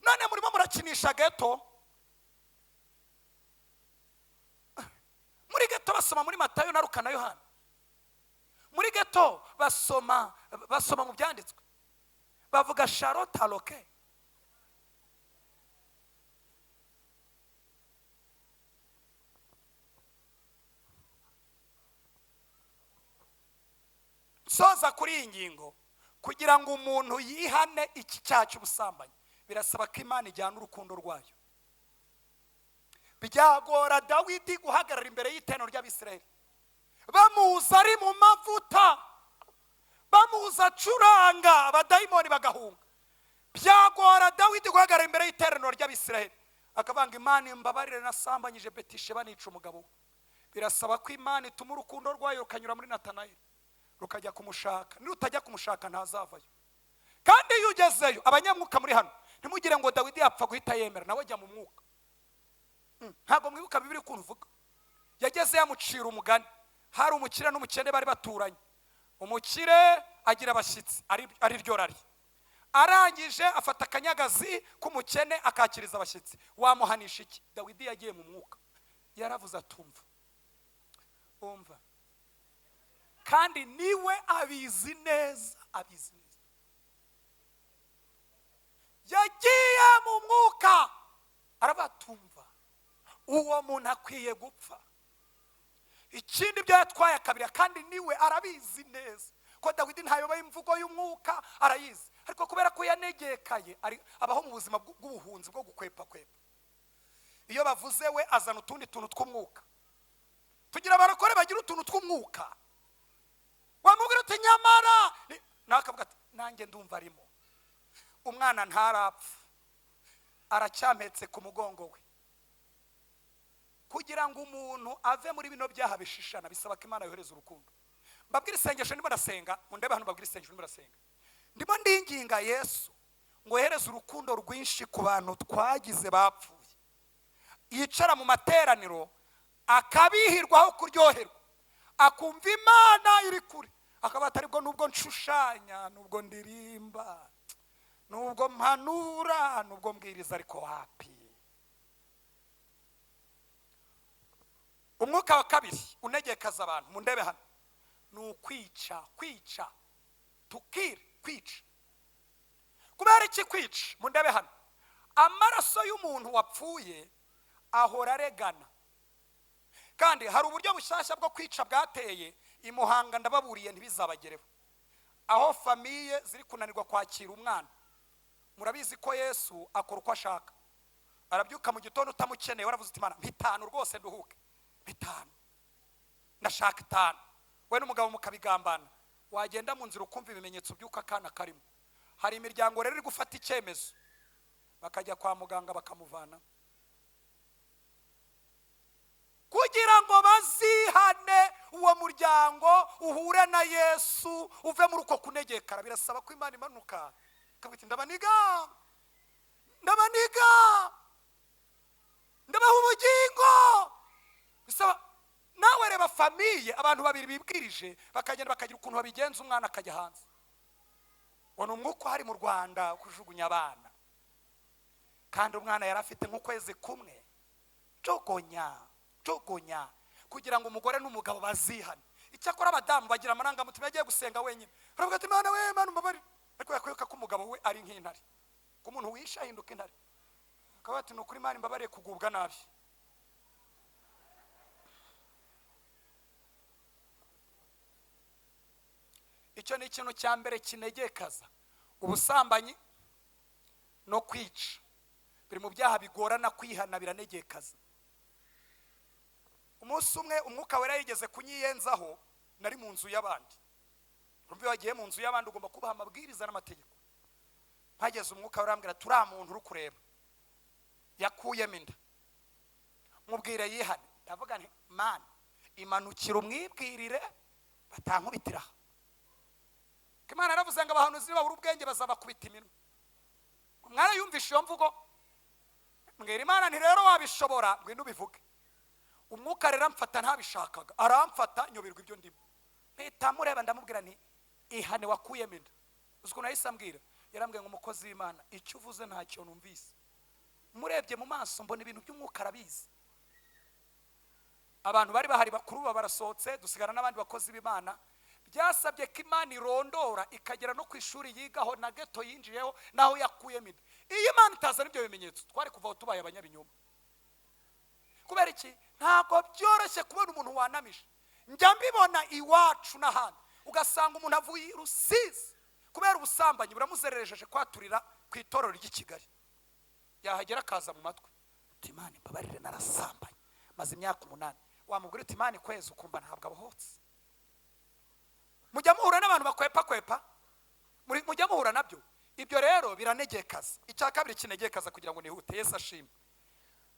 None murimo murakinisha ghetto. Muri ghetto basoma muri Matayo na Luka na Yohana. Muri ghetto basoma mu byanditswe, bavuga Charlotte Aloke. Soza kuri iyi ngingo, kugira ngo umuntu yihane iki cyaha cy'ubusambanyi birasaba ko Imana ijyana urukundo rwayo. Byagora Dawidi guhagarara imbere y'iteraniro ry'Abisirayeli bamuza ari mu mavuta, bamuza acuranga, abadayimoni bagahunga. Byagora Dawidi guhagarara imbere y'iteraniro ry'Abisirayeli akavanga Imana imbabarire nasambanyije Betisheba nica umugabo we. Birasaba ko Imana ituma urukundo rwayo rukanyura muri Natanayeli rukajya kumushaka. Nirutajya kumushaka ntazavayo. Kandi iyo ugezeyo, abanyamwuka muri hano ntimugire ngo Dawidi yapfa guhita yemera, nawe ajya mu mwuka. Ntabwo mwibuka Bibiliya ukuntu uvuga. Yageze yamucira umugani. Hari umukire n'umukene bari baturanye. Umukire agira abashyitsi ari ryo rari. Arangije afata akanyagazi k'umukene akakiriza abashyitsi. Wamuhanisha iki? Dawidi yagiye mu mwuka. Yaravuze atumva. Umva. Kandi niwe abizi neza, abizi neza. Yagiye mu mwuka arabatumva. Uwo muntu akwiye gupfa. Ikindi byo yatwaye akabira, kandi niwe arabizi neza ko Dawidi ntayoba imvugo y'umwuka arayizi, ariko kubera ko yanegekaye abaho mu buzima bw'ubuhunzi bwo gukwepa kwepa. Iyo bavuze we azana utundi tuntu tw'umwuka. Tugira abarokore bagira utuntu tw'umwuka. Wamubwira uti nyamara nakavuga ati nanjye ndumva arimo. Umwana ntarapfa, aracyampetse ku mugongo we. Kugira ngo umuntu ave muri bino byaha bishishana bisaba ko Imana yohereza urukundo. Mbabwire isengesho ndimo ndasenga, mundebe hano, mbabwire isengesho ndimo ndasenga. Ndimo ndinginga Yesu ngo yohereze urukundo rwinshi ku bantu twagize bapfuye. Yicara mu materaniro akabihirwaho kuryoherwa, akumva Imana iri kure, akaba atari bwo nubwo nshushanya, nubwo ndirimba, nubwo mpanura, nubwo mbwiriza, ariko wapi. Umwuka wa kabiri unegekaza abantu, mundebe hano, ni ukwica, kwica, tukire, kwica. Kubera iki kwica? Mundebe hano, amaraso y'umuntu wapfuye ahora aregana. Kandi hari uburyo bushyashya bwo kwica bwateye i Muhanga, ndababuriye ntibizabagereho, aho famiye ziri kunanirwa kwakira umwana. Murabizi ko Yesu akora uko ashaka. Arabyuka mu gitondo utamukeneye, waravuze uti Imana bitanu rwose nduhuke, bitanu ndashaka itanu, we n'umugabo mukabigambana. Wagenda mu nzira ukumva ibimenyetso by'uko akana karimo. Hari imiryango rero iri gufata icyemezo, bakajya kwa muganga bakamuvana kugira ngo bazihane, uwo muryango uhure na Yesu uve muri uko kunegekara. Birasaba ko Imana imanuka ikavuga iti ndabaniga, ndabaniga, ndabaha ubugingo. Bisaba nawe reba famiye, abantu babiri bibwirije bakagenda bakagira ukuntu babigenza, umwana akajya hanze. Ubona umwuka hari mu Rwanda kujugunya abana, kandi umwana yari afite nk'ukwezi kumwe. Jogonya, jogonya, kugira ngo umugore n'umugabo bazihane. Icyakora abadamu bagira amarangamutima, yagiye gusenga wenyine aravuga ati Mana we, Mana umbabarire, ariko yakwibuka ko umugabo we ari nk'intare, ko umuntu wishe ahinduka intare, akavuga ati ni ukuri Imana imbabariye kugubwa nabi. Icyo ni ikintu cya mbere kinegekaza. Ubusambanyi no kwica biri mu byaha bigorana kwihana, biranegekaza. Umunsi umwe umwuka wera yigeze kunyiyenzaho, nari mu nzu y'abandi. Urumva iyo wagiye mu nzu y'abandi ugomba kubaha amabwiriza n'amategeko. Mpageze umwuka wera arambwira, turiya muntu uri kureba yakuyemo inda, mubwire yihane. Ndavuga nti Mana imanukira umwibwirire batankubitira. Imana yaravuze ngo abahanuzi babura ubwenge bazabakubita iminwa. Mwarayumvishe iyo mvugo? Mbwira Imana nti rero wabishobora, ngwino ubivuge. Umwuka rero amfata ntabishakaga, aramfata nyoberwa ibyo ndimo. Mpita mureba ndamubwira nti ihane wakuyemo inda. Uzi ukuntu yahise ambwira? Yarambwiye ngo umukozi w'Imana icyo uvuze ntacyo numvise. Murebye mu maso mbona ibintu by'umwuka arabizi. Abantu bari bahari bakuru barasohotse, dusigara n'abandi bakozi b'Imana. Byasabye ko Imana irondora ikagera no ku ishuri yigaho na ghetto yinjiyeho naho yakuyemo inda. Iyo Imana itazana ibyo bimenyetso twari kuvaho tubaye abanyabinyoma. Kubera iki? Ntabwo byoroshye kubona umuntu wanamije. Njya mbibona iwacu n'ahandi. Ugasanga umuntu avuye i Rusizi kubera ubusambanyi buramuzererejeje kwaturira ku itorero ry'i Kigali, yahagera akaza mu matwi uti Imana imbabarire narasambanye maze imyaka 8. Wamubwira uti Imana ikwezi, ukumva ntabwo abohotse. Mujya muhura n'abantu bakwepa kwepa, mujya muhura nabyo. Ibyo rero biranegekaza. Icya kabiri kinegekaza kugira ngo nihute, Yesu ashimwe,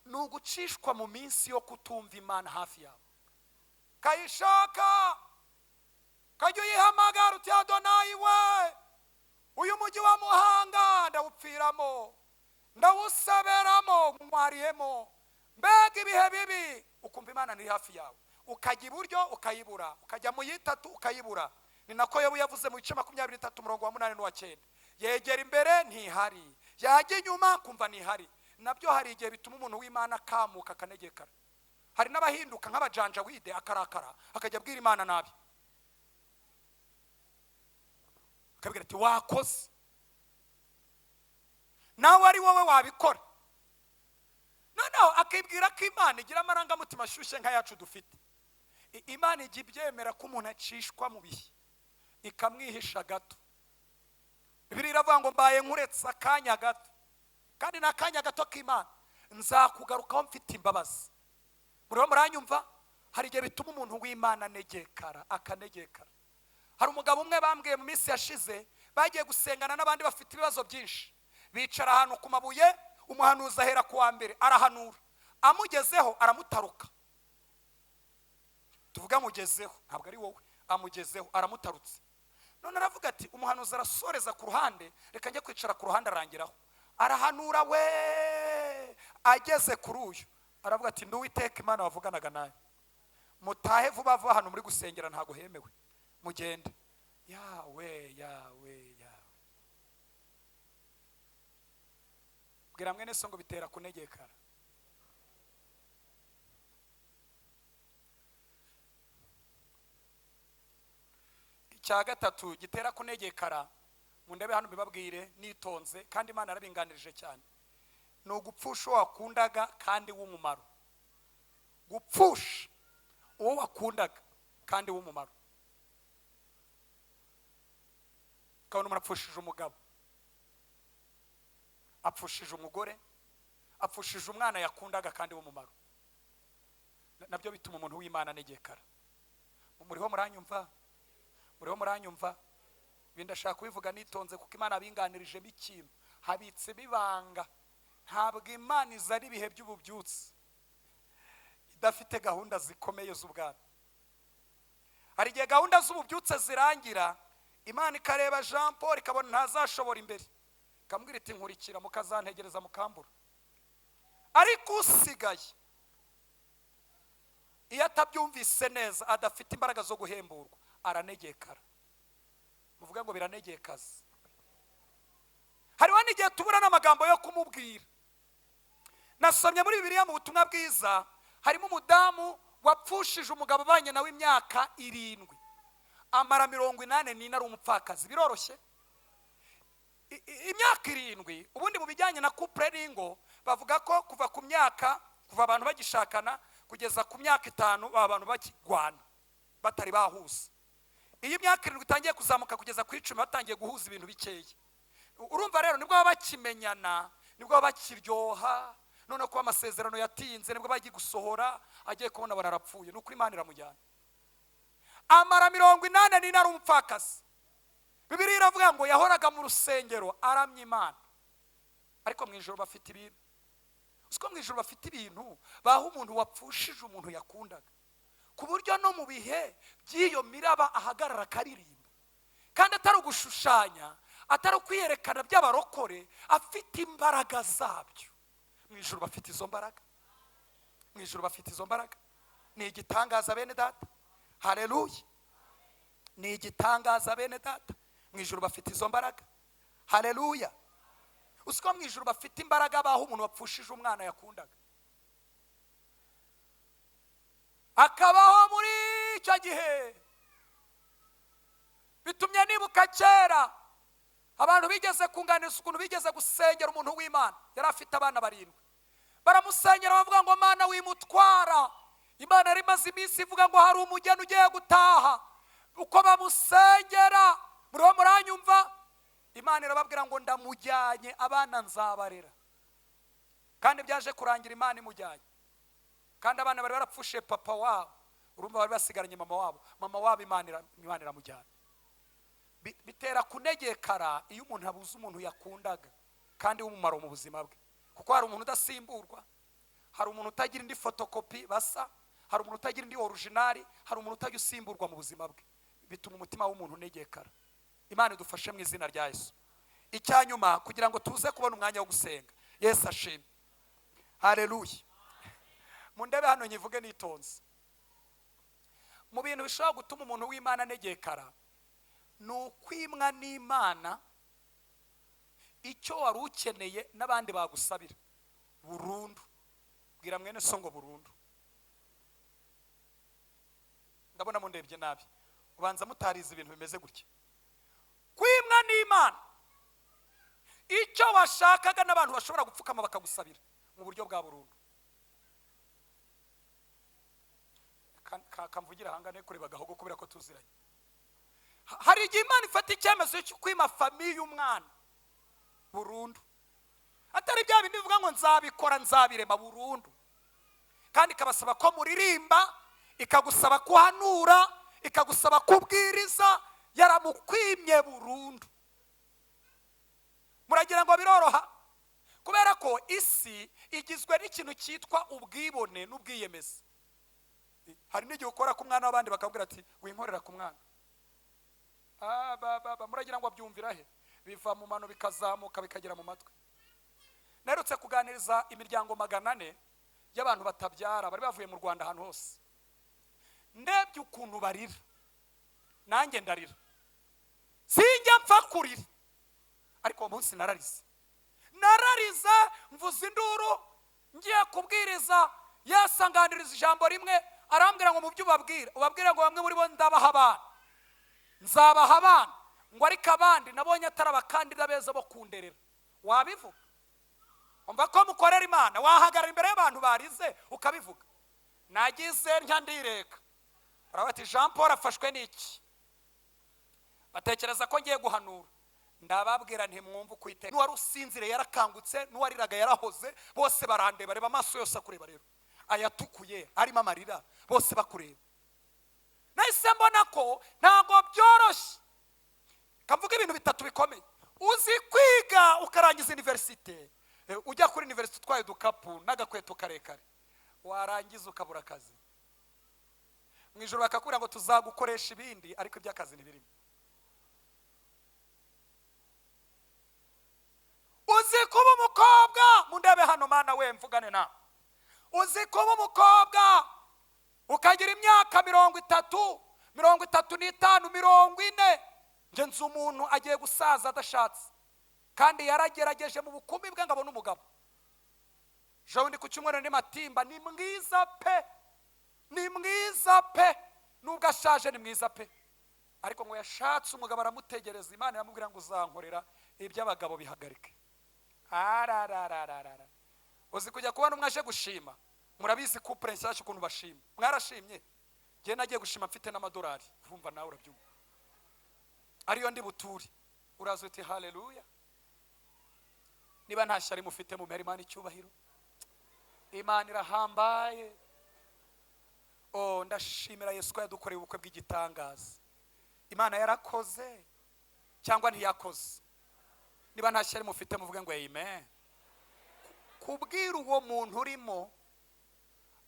ni ugucishwa mu minsi yo kutumva Imana hafi yawe. Kayishaka kajya uyihamagara uti Adonayi we, uyu mujyi wa Muhanga ndawupfiramo, ndawuseberamo, nwariyemo, mbega ibihe bibi. Ukumva Imana ni hafi yawe, ukajya iburyo ukayibura, ukajya mu yitatu ukayibura. Ni nako Yobu yavuze mu bice 23 umurongo wa 8 n'uwa 9, yegera imbere ntihari, yajya inyuma kumva ntihari. Nabyo hari igihe bituma umuntu w'Imana akamuka akanegekara. Hari n'abahinduka nk'abajanjawide, akarakara akajya abwira Imana nabi, akabwira ati wakoze nawe ari wowe wabikora. Noneho akibwira ko Imana igira amarangamutima ashyushye nk'ayacu dufite. Imana ijya ibyemera ko umuntu acishwa mu bihe, ikamwihisha gato. Bibiliya iravuga ngo mbaye nkuretse akanya gato, kandi ni akanya gato k'Imana, nzakugarukaho mfite imbabazi. Muriho muranyumva? Hari igihe bituma umuntu w'Imana anegekara, akanegekara. Hari umugabo umwe bambwiye mu minsi yashize, bagiye gusengana n'abandi bafite ibibazo byinshi, bicara ahantu ku mabuye, umuhanuzi ahera ku wa mbere arahanura, amugezeho aramutaruka. Tuvuga amugezeho, ntabwo ari wowe, amugezeho aramutarutse. None aravuga ati umuhanuzi arasoreza ku ruhande, reka njye kwicara ku ruhande. Arangiraho arahanura we, ageze kuri uyu aravuga ati ndi Uwiteka Imana wavuganaga nawe, mutahe vuba vuba, hano muri gusengera ntabwo hemewe, mugende. Yawe yawe yawe, bwira mwene so ngo bitera kunegekara. Icya gatatu gitera kunegekara, mundebe hano mbibabwire nitonze, kandi Imana yarabinganirije cyane, ni ugupfusha uwo wakundaga kandi w'umumaro. Gupfusha uwo wakundaga kandi w'umumaro. Ukabona umuntu apfushije umugabo, apfushije umugore, apfushije umwana yakundaga kandi w'umumaro. Nabyo bituma umuntu w'Imana anegekara. Muriho muranyumva? Muriho muranyumva? Ibi ndashaka kubivuga nitonze kuko Imana abinganirijemo ikintu, habitse bibanga. Ntabwo Imana izana ibihe by'ububyutse idafite gahunda zikomeye z'ubwami. Hari igihe gahunda z'ububyutse zirangira, Imana ikareba Jean Paul ikabona ntazashobora imbere, ikamubwira iti nkurikira mukazantegereza mukambura. Ariko usigaye iyo atabyumvise neza, adafite imbaraga zo guhemburwa, aranegekara. Muvuga ngo biranegekaza. Hariho n'igihe tubura n'amagambo yo kumubwira. Nasomye muri Bibiliya mu butumwa bwiza, harimo umudamu wapfushije umugabo abanye nawe imyaka 7, amara 84 ari umupfakazi. Biroroshye imyaka 7. Ubundi mu bijyanye na couple n'ingo bavuga ko kuva ku myaka, kuva abantu bagishakana kugeza ku myaka 5 abantu bakigwana batari bahuza. Iyo imyaka 7 itangiye kuzamuka kugeza ku 10 batangiye guhuza ibintu bikeya. Urumva rero nibwo baba bakimenyana, nibwo baba bakiryoha. None ko amasezerano yatinze, nibwo bagiye gusohora, agiye kubona bararapfuye. Nuko Imana iramujyana, amara 84 ari umupfakazi. Bibiliya iravuga ngo yahoraga mu rusengero aramya Imana. Ariko mu ijoro bafite ibintu, usiko mu ijoro bafite ibintu baha umuntu wapfushije umuntu yakundaga, ku buryo no mu bihe by'iyo miraba ahagarara akaririmba, kandi atari ugushushanya, atari ukwiyerekana by'abarokore, afite imbaraga zabyo. Mu ijoro bafite izo mbaraga, mu ijoro bafite izo mbaraga. Ni igitangaza bene data, haleluya. Ni igitangaza bene data, mu ijoro bafite izo mbaraga, haleluya. Usiko mu ijoro bafite imbaraga baho umuntu wapfushije umwana yakundaga, akabaho muri icyo gihe. Bitumye nibuka kera abantu bigeze kunganiriza ukuntu bigeze gusengera umuntu w'Imana, yari afite abana 7. Baramusengera bavuga ngo Mana wimutwara. Imana yari imaze iminsi ivuga ngo hari umugeni ugiye gutaha. Uko bamusengera, muriho muranyumva, Imana irababwira ngo ndamujyanye, abana nzabarera. Kandi byaje kurangira Imana imujyanye, kandi abana bari barapfushe papa wabo, urumva bari basigaranye mama wabo, mama wabo Imana iramujyana. Bitera kunegekara iyo umuntu abuze umuntu yakundaga kandi w'umumaro mu buzima bwe, kuko hari umuntu udasimburwa, hari umuntu utagira indi fotokopi basa, hari umuntu utagira indi originali, hari umuntu utajya usimburwa mu buzima bwe. Bituma umutima w'umuntu unegekara. Imana idufashe mu izina rya Yesu. Icyanyuma kugira ngo tuze kubona umwanya wo gusenga, Yesu ashimwe, haleluya. Mundebe hano nyivuge nitonze. Mu bintu bishobora gutuma umuntu w'Imana anegekara ni ukwimwa n'Imana icyo wari ukeneye n'abandi bagusabira burundu. Bwira mwene so ngo burundu. Ndabona mundebye nabi, ubanza mutarize ibintu bimeze gutya. Kwimwa n'Imana icyo washakaga n'abantu bashobora gupfukama bakagusabira mu buryo bwa burundu. Kamvugira hangane kureba gahogo kubera ko tuziranye. Hari igihe Imana ifata icyemezo cyo kwima famiye y'umwana burundu, atari bya bindi bivuga ngo nzabikora nzabirema burundu, kandi ikabasaba ko muririmba, ikagusaba kuhanura, ikagusaba kubwiriza, yaramukwimye burundu. Muragira ngo biroroha? Kubera ko isi igizwe n'ikintu cyitwa ubwibone n'ubwiyemezi. Hari n'igihe ukora ku mwana w'abandi bakabwira ati winkorera ku mwana. Muragira ngo abyumvira he? Biva mu mano bikazamuka bikagera mu matwi. Narutse kuganiriza imiryango 400 y'abantu batabyara bari bavuye mu Rwanda ahantu hose. Ndebye ukuntu barira, nanjye ndarira. Sinjya mpfa kurira, ariko uwo munsi nararize. Nararize mvuza induru, ngiye kubwiriza. Yesu anganiriza ijambo rimwe, arambwira ngo mu byo ubabwira, ubabwira ngo bamwe muri bo ndabaha abana, nzabaha abana, ngo ariko abandi nabonye atari abakandida beza bo kunderera. Wabivuga? Umva ko mukorera Imana, wahagarara imbere y'abantu barize ukabivuga. Nagize ntya ndireka. Barabati Jean Paul afashwe n'iki? Batekereza ko ngiye guhanura. Ndababwira nti mwumva ukwite. N'uwari usinzire yarakangutse, n'uwariraga yarahoze, bose barandeba, reba amaso yose akureba rero, ayatukuye arimo amarira, bose bakureba. Nahise mbona ko ntabwo byoroshye. Kavuga ibintu bitatu bikomeye. Uzi kwiga ukarangiza universite, ujya kuri universite utwaye udukapu n'agakweto karekare, warangiza ukabura akazi. Mu ijoro bakakubwira ngo tuzagukoresha ibindi, ariko iby'akazi ntibirimo. Uzi kuba umukobwa, mundebe hano mana we mvugane na. Uzi kuba umukobwa ukagira imyaka 30, 35, 40. Nje nzi umuntu agiye gusaza adashatse, kandi yaragerageje mu bukumi bwe ngo abone umugabo. Jewe ndi ku cyumweru ni Matimba, ni mwiza pe, ni mwiza pe, nubwo ashaje ni mwiza pe, ariko ngo yashatse umugabo aramutegereza. Imana iramubwira ngo uzankorera iby'abagabo bihagarike. Ararararara. Uzi kujya kubona umwe aje gushima. Murabizi couple nshyashya ukuntu bashima. Mwarashimye? Ngiye nagiye gushima mfite n'amadolari. Urumva nawe urabyumva. Ariyo ndi buturi. Uraza uti haleluya. Niba nta shyari mufite mumere Imana icyubahiro. Imana irahambaye. Oh, ndashimira Yesu ko yadukoreye ubukwe bw'igitangaza. Imana yarakoze cyangwa ntiyakoze? Niba nta shyari mufite muvuge ngo amen. Kubwira uwo muntu urimo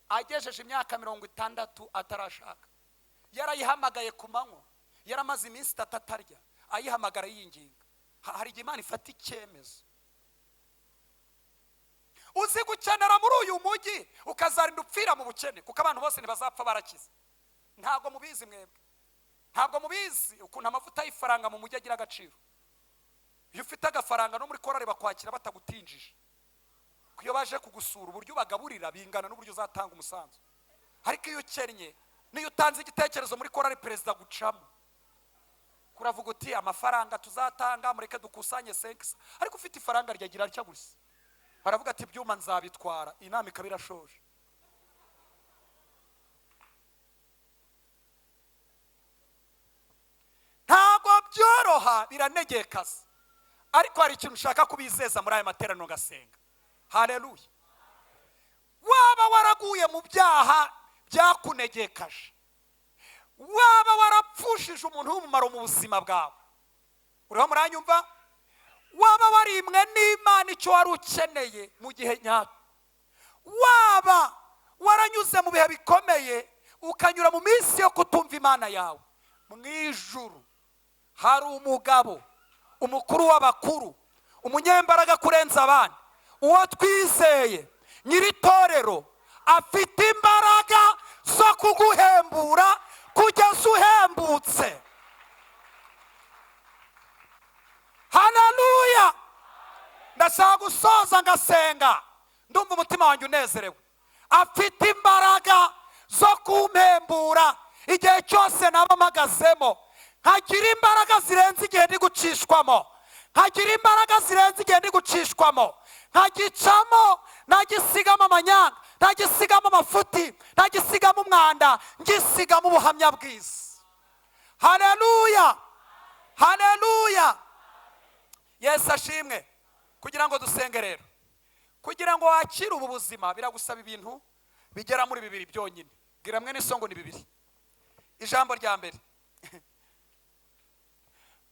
agejeje imyaka 60 atarashaka, yarayihamagaye ku manywa, yaramaze iminsi 3 atarya, ayihamagara yinginga. Hari igihe Imana ifata icyemezo. Uzi gukenera muri uyu mujyi ukazarinda upfira mu bukene, kuko abantu bose ntibazapfa barakize. Ntabwo mubizi mwebwe, ntabwo mubizi ukuntu amavuta y'ifaranga mu mujyi agira agaciro. Iyo ufite agafaranga no muri korari bakwakira batagutinjije. Iyo baje kugusura uburyo bagaburira bingana n'uburyo uzatanga umusanzu. Ariko iyo ukennye, niyo utanze igitekerezo muri korari perezida gucamo, kuravuga uti amafaranga tuzatanga mureke dukusanye 5. Ariko ufite ifaranga ryagira rya gusa, baravuga ati byuma nzabitwara, inama ikaba irashoje. Ntabwo byoroha, biranegekaza, ariko hari ikintu ushaka kubizeza muri aya materaniro ngasenga. Haleluya! Waba waraguye mu byaha byakunegekaje, waba warapfushije umuntu w'umumaro mu buzima bwawe, uriho muranyumva? Waba warimwe n'Imana icyo wari ukeneye mu gihe nyacyo, waba waranyuze mu bihe bikomeye, ukanyura mu minsi yo kutumva Imana yawe, mu ijuru hari umugabo, umukuru w'abakuru, umunyembaraga kurenza abandi, uwo twizeye, nyir'itorero, afite imbaraga zo kuguhembura kugeza uhembutse. Haleluya! Ndashaka gusoza ngasenga, ndumva umutima wanjye unezerewe. Afite imbaraga zo kumpembura igihe cyose naba mpagazemo, nkagira imbaraga zirenze igihe ndi gucishwamo, nkagira imbaraga zirenze igihe ndi gucishwamo, nkagicamo ntagisigamo amanyanga, ntagisigamo amafuti, ntagisigamo umwanda, ngisigamo ubuhamya bwiza. Haleluya, haleluya! Yesu ashimwe. Kugira ngo dusenge rero, kugira ngo wakire ubu buzima biragusaba ibintu bigera muri bibiri byonyine. Bwira mwene so ngo ni bibiri. Ijambo rya mbere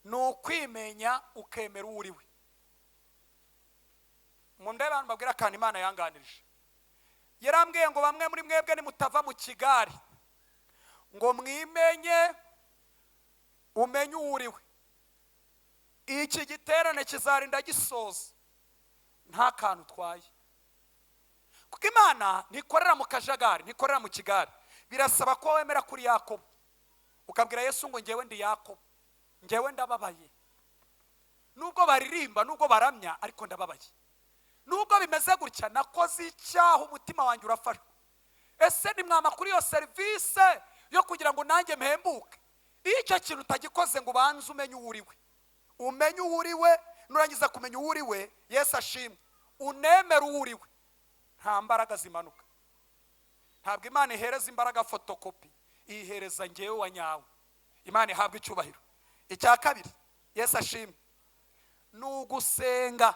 ni ukwimenya, ukemera uwo uri we. Mu ndebe abantu, babwira akantu Imana yanganirije. Yarambwiye ngo bamwe muri mwebwe nimutava mu kigari ngo mwimenye, umenye uwo uri we, iki giterane kizarinda gisoza nta kantu utwaye, kuko Imana ntikorera mu kajagari, ntikorera mu kigari. Birasaba ko wemera kuri Yakobo, ukabwira Yesu ngo: "Ngewe ndi Yakobo, ngewe ndababaye. Nubwo baririmba, nubwo baramya, ariko ndababaye. Nubwo bimeze gutya, nakoze icyaha, umutima wanjye urafashwe. Ese nimwama kuri iyo serivisi yo kugira ngo nanjye mpembuke?" Iyo icyo kintu utagikoze ngo ubanze umenye uwo uri we, umenye uwo uri we, nurangiza kumenya uwo uri we, Yesu ashimwe, unemere uwo uri we, nta mbaraga zimanuka. Ntabwo Imana ihereza imbaraga fotokopi, iyihereza ngewe wa nyawe. Imana ihabwa icyubahiro. Icya kabiri, Yesu ashimwe, ni ugusenga,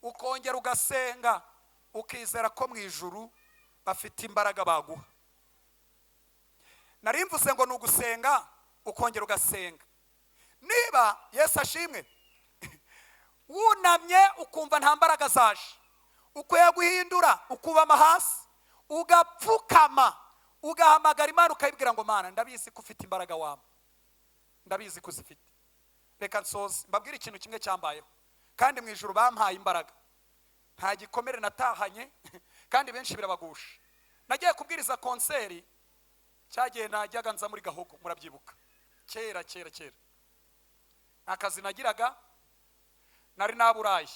ukongera ugasenga, ukizera ko mu ijuru bafite imbaraga baguha. Nari mvuze ngo ni ugusenga, ukongera ugasenga. Niba, Yesu ashimwe, wunamye ukumva nta mbaraga zaje, ukwiye guhindura, ukubama hasi, ugapfukama, ugahamagara Imana, ukayibwira ngo: "Mana, ndabizi ko ufite imbaraga waba, ndabizi ko uzifite." Reka nsoze mbabwire ikintu kimwe cyambayeho, kandi mu ijuru bampaye imbaraga, nta gikomere natahanye, kandi benshi birabagusha. Nagiye kubwiriza concert cyagihe najyaga nza muri Gahogo, murabyibuka, kera kera kera. Nta kazi nagiraga, nari naburaye.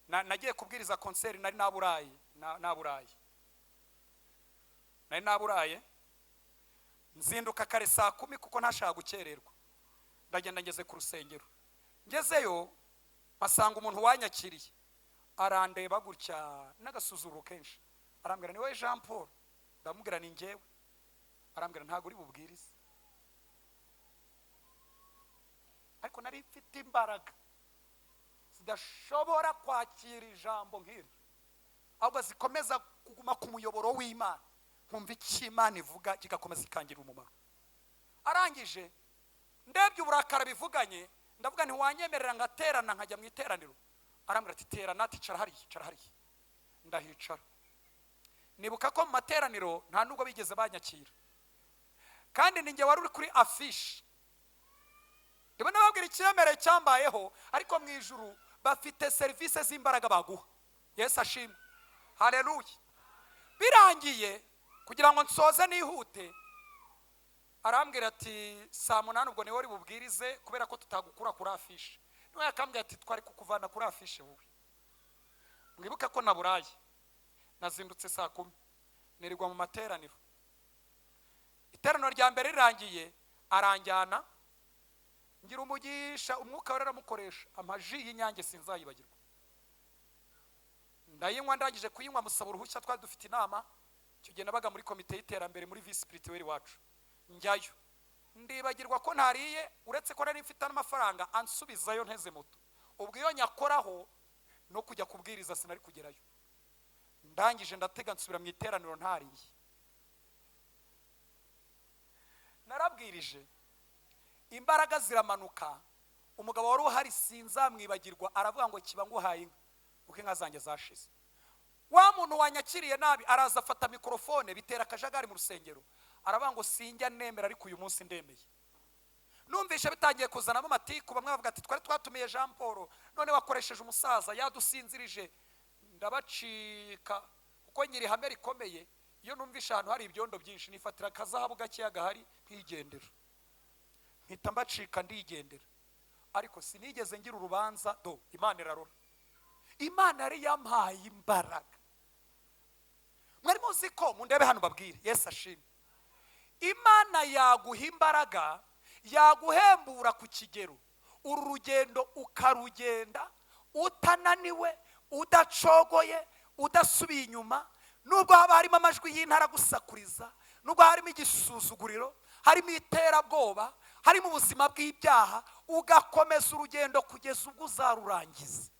Nagiye kubwiriza concert, nari naburaye, naburaye, nari naburaye. Nzinduka kare saa 10 kuko ntashaka gukererwa. Ndagenda, ngeze ku rusengero, ngezeyo mpasanga umuntu wanyakiriye, arandeba gutya n'agasuzuguro kenshi, arambwira: "Ni wowe Jean Paul?" Ndamubwira: "Ni njyewe." Arambwira: "Ntabwo uri bubwirize." Ariko nari mfite imbaraga zidashobora kwakira ijambo nk'iri, ahubwo zikomeza kuguma ku muyoboro w'Imana, nkumva icyo Imana ivuga kigakomeza ikangira umumaro. Arangije, ndebye uburakara bivuganye, ndavuga: "Ntiwanyemerera ngaterana, nkajya mu iteraniro?" Arambwira ati: "Terana." Ati: "Icara hariya, icara hariya." Ndahicara. Nibuka ko mu materaniro nta nubwo bigeze banyakira, kandi ni njye wari uri kuri affiche. Ndabona babwira ikiremereye cyambayeho, ariko mu ijuru bafite serivisi z'imbaraga baguha. Yesu ashimwe, haleluya! Birangiye, kugira ngo nsoze nihute, arambwira ati: "Saa 8 ubwo niwe uri bubwirize kubera ko tutagukura kuri affiche." Niwe yakambwira ati: "Twari kukuvana kuri affiche wowe." Mwibuke ko naburaye, nazindutse saa 10, nirirwa mu materaniro. Iteraniro rya mbere rirangiye, aranjyana, ngira umugisha, Umwuka Wera aramukoresha, amaji y'Inyange sinzayibagirwa. Ndayinywa, ndangije kuyinywa musaba uruhushya, twari dufite inama. Icyo gihe nabaga muri komite y'iterambere muri vie spirituelle iwacu. Njyayo Ndibagirwa ko ntariye, uretse ko nari mfite n'amafaranga ansubizayo nteze moto. Ubwo iyo nyakoraho no kujya kubwiriza sinari kugerayo. Ndangije ndatega nsubira mu iteraniro ntariye. Narabwirije, imbaraga ziramanuka. Umugabo wari uhari sinzamwibagirwa, aravuga ngo kiba nguhaye inka kuko inka zanjye zashize. Wa muntu wanyakiriye nabi araza afata mikorofone, bitera akajagari mu rusengero, aravuga ngo sinjya nemera ariko uyu munsi ndemeye. Numvishe bitangiye kuzanamo amatiku, bamwe bavuga ati twari twatumiye Jean Paul none wakoresheje umusaza yadusinzirije. Ndabacika kuko nyiri ihame rikomeye, iyo numvishe ahantu hari ibyondo byinshi nifatira akazahabu gakeya gahari nkigendera, mpita mbacika ndigendera. Ariko sinigeze ngira urubanza do Imana irarora. Imana yari yampaye imbaraga. Mwari muzi ko mundebe hano babwire, Yesu ashimwe. Imana yaguha imbaraga, yaguhembura ku kigero, uru rugendo ukarugenda utananiwe, udacogoye, udasubiye inyuma, nubwo haba harimo amajwi y'intara gusakuriza, nubwo harimo igisuzuguriro, harimo iterabwoba, harimo ubuzima bw'ibyaha, ugakomeza urugendo kugeza ubwo uzarurangiza.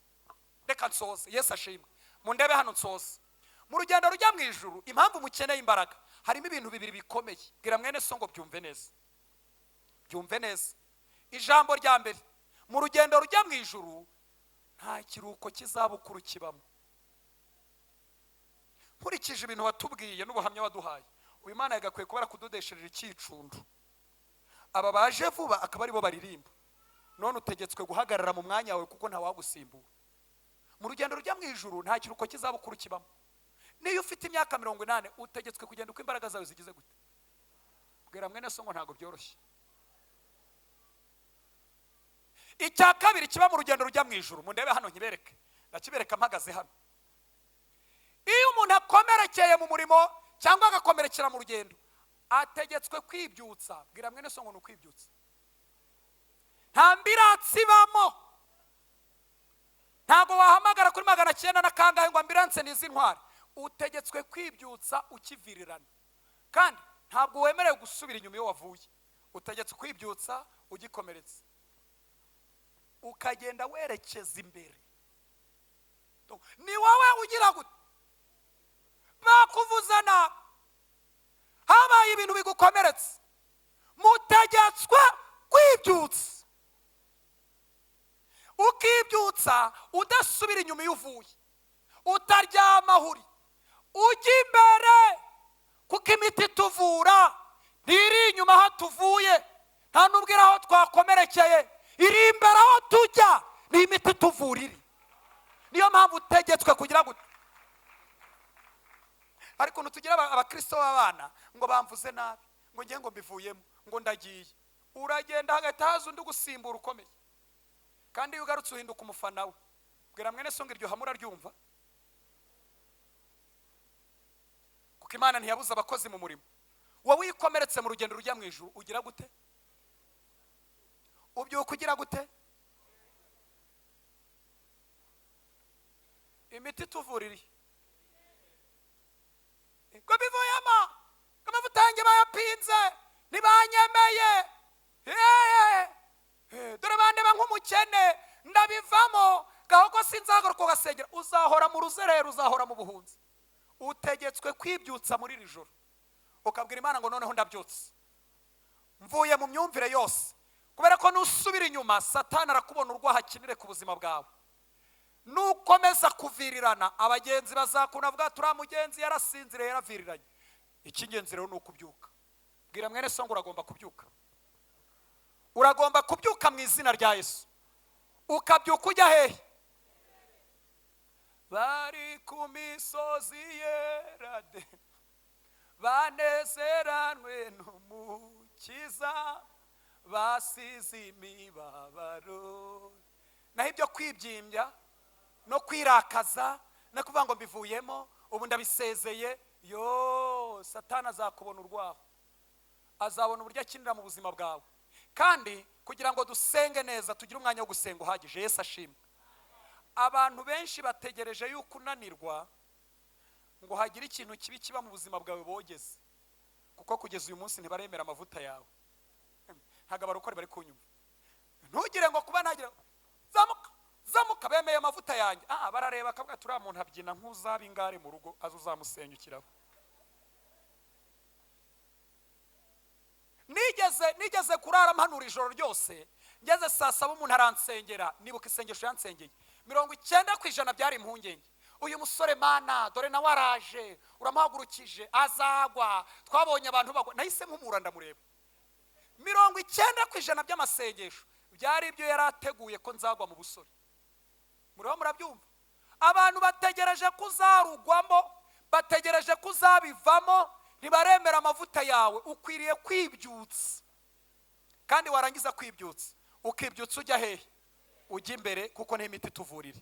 Reka nsoze, Yesu ashimwe. Mundebe hano nsoze. Mu rugendo rujya mu ijuru, impamvu mukeneye imbaraga, harimo ibintu bibiri bikomeye. Bwira mwene so ngo byumve neza, byumve neza. Ijambo rya mbere, mu rugendo rujya mu ijuru nta kiruhuko cy'izabukuru kibamo. Nkurikije ibintu watubwiye n'ubuhamya waduhaye, uyu Imana yagakwiye kuba yarakudodeshereje icyicundo. Aba baje vuba akaba aribo baririmba. None utegetswe guhagarara mu mwanya wawe kuko ntawagusimbura. Mu rugendo rujya mu ijuru nta kiruhuko cy'izabukuru kibamo. Niyo ufite imyaka 80 utegetswe kugenda uko imbaraga zawe zigize gute. Bwira mwene so ngo ntabwo byoroshye. Icya kabiri kiba mu rugendo rujya mu ijuru, mundebe hano nkibereke, ndakibereka mpagaze hano. Iyo umuntu akomerekeye mu murimo cyangwa agakomerekera mu rugendo, ategetswe kwibyutsa. Bwira mwene so ngo ni ukwibyutsa. Nta ambiransi ibamo. Ntabwo wahamagara kuri 900 na kangahe ngo ambiranse ni iz'intwari. Utegetswe kwibyutsa ukivirirana, kandi ntabwo wemerewe gusubira inyuma iyo wavuye. Utegetswe kwibyutsa ugikomeretse, ukagenda werekeza imbere. Ni wowe ugira gute? Bakuvuze nabi, habaye ibintu bigukomeretse, mutegetswe kwibyutsa. Ukibyutsa udasubira inyuma iyo uvuye, utaryama aho uri, ujya imbere, kuko imiti ituvura ntiri inyuma aho tuvuye, nta n'ubwo iri aho twakomerekeye, iri imbere aho tujya, ni imiti ituvura iri. Niyo mpamvu utegetswe kugira gute. Ariko ntitugira abakristo b'abana ngo bamvuze nabi, ngo ngiye ngo mbivuyemo, ngo ndagiye. Uragenda hagahita haza undi ugusimbura ukomeye, kandi iyo ugarutse uhinduka umufana we. Bwira mwene so ngo iryo hame uraryumva, kuko Imana ntiyabuze abakozi mu murimo. Wowe wikomeretse mu rugendo rujya mu ijuru ugira gute? Ubyuka ugira gute? Imiti ituvuririye ngo bivuyemo, ngo amavuta yanjye bayapinze, ntibanyemeye, dore bandeba nk'umukene, ndabivamo, gahogo sinzagaruka ugasengera. Uzahora mu ruzerero, uzahora mu buhunzi. Utegetswe kwibyutsa muri iri joro, ukabwira Imana ngo noneho ndabyutse, mvuye mu myumvire yose. Kubera ko nusubira inyuma Satani arakubona urwaho akinire ku buzima bwawe. Nukomeza kuvirirana, abagenzi bazakuna bavuga turiya mugenzi yarasinziriye, yaraviriranye. Icy'ingenzi rero ni ukubyuka. Bwira mwene so ngo uragomba kubyuka. Uragomba kubyuka mu izina rya Yesu. Ukabyuka ujya hehe? Bari ku misozi yera de, banezeranwe n'Umukiza, basize imibabaro. Naho ibyo kwibyimbya no kwirakaza no kuvuga ngo mbivuyemo ubu ndabisezeye, yo Satani azakubona urwaho, azabona uburyo akinira mu buzima bwawe. Kandi kugira ngo dusenge neza tugire umwanya wo gusenga uhagije. Yesu ashimwe. Abantu benshi bategereje yuko unanirwa ngo hagire ikintu kibi kiba mu buzima bwawe bogeze, kuko kugeza uyu munsi ntibaremera amavuta yawe. Ntabwo abarokore bari kunyumva. Ntugire ngo kuba ntagira zamuka zamuka, bemeye amavuta yanjye. Ah, barareba akavuga ati: "Uriya muntu abyina nk'uzaba ingare mu rugo, aza uzamusenyukiraho." Nigeze kurara mpanura ijoro ryose, ngeze saa 7 umuntu aransengera. Nibuka isengesho yansengeye, 90% byari impungenge. Uyu musore, Mana, dore nawe araje, uramuhagurukije, azagwa, twabonye abantu bagwa. Nahise mpumura, ndamureba. 90% by'amasengesho byari ibyo yari ateguye ko nzagwa mu busore. Muriho murabyumva? Abantu bategereje ko uzarugwamo, bategereje ko uzabivamo, ntibaremera amavuta yawe. Ukwiriye kwibyutsa, kandi warangiza kwibyutsa, ukibyutsa ujya hehe? Ujya imbere, kuko niho imiti ituvurire.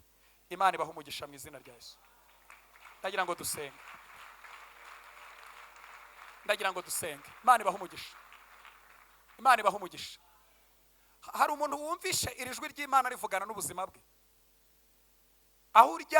Imana ibaha umugisha mu izina rya Yesu. Ndagira ngo dusenge, ndagira ngo dusenge. Imana ibaha umugisha, Imana ibaha umugisha. Hari umuntu wumvishe iri jwi ry'Imana rivugana n'ubuzima bwe aho urya.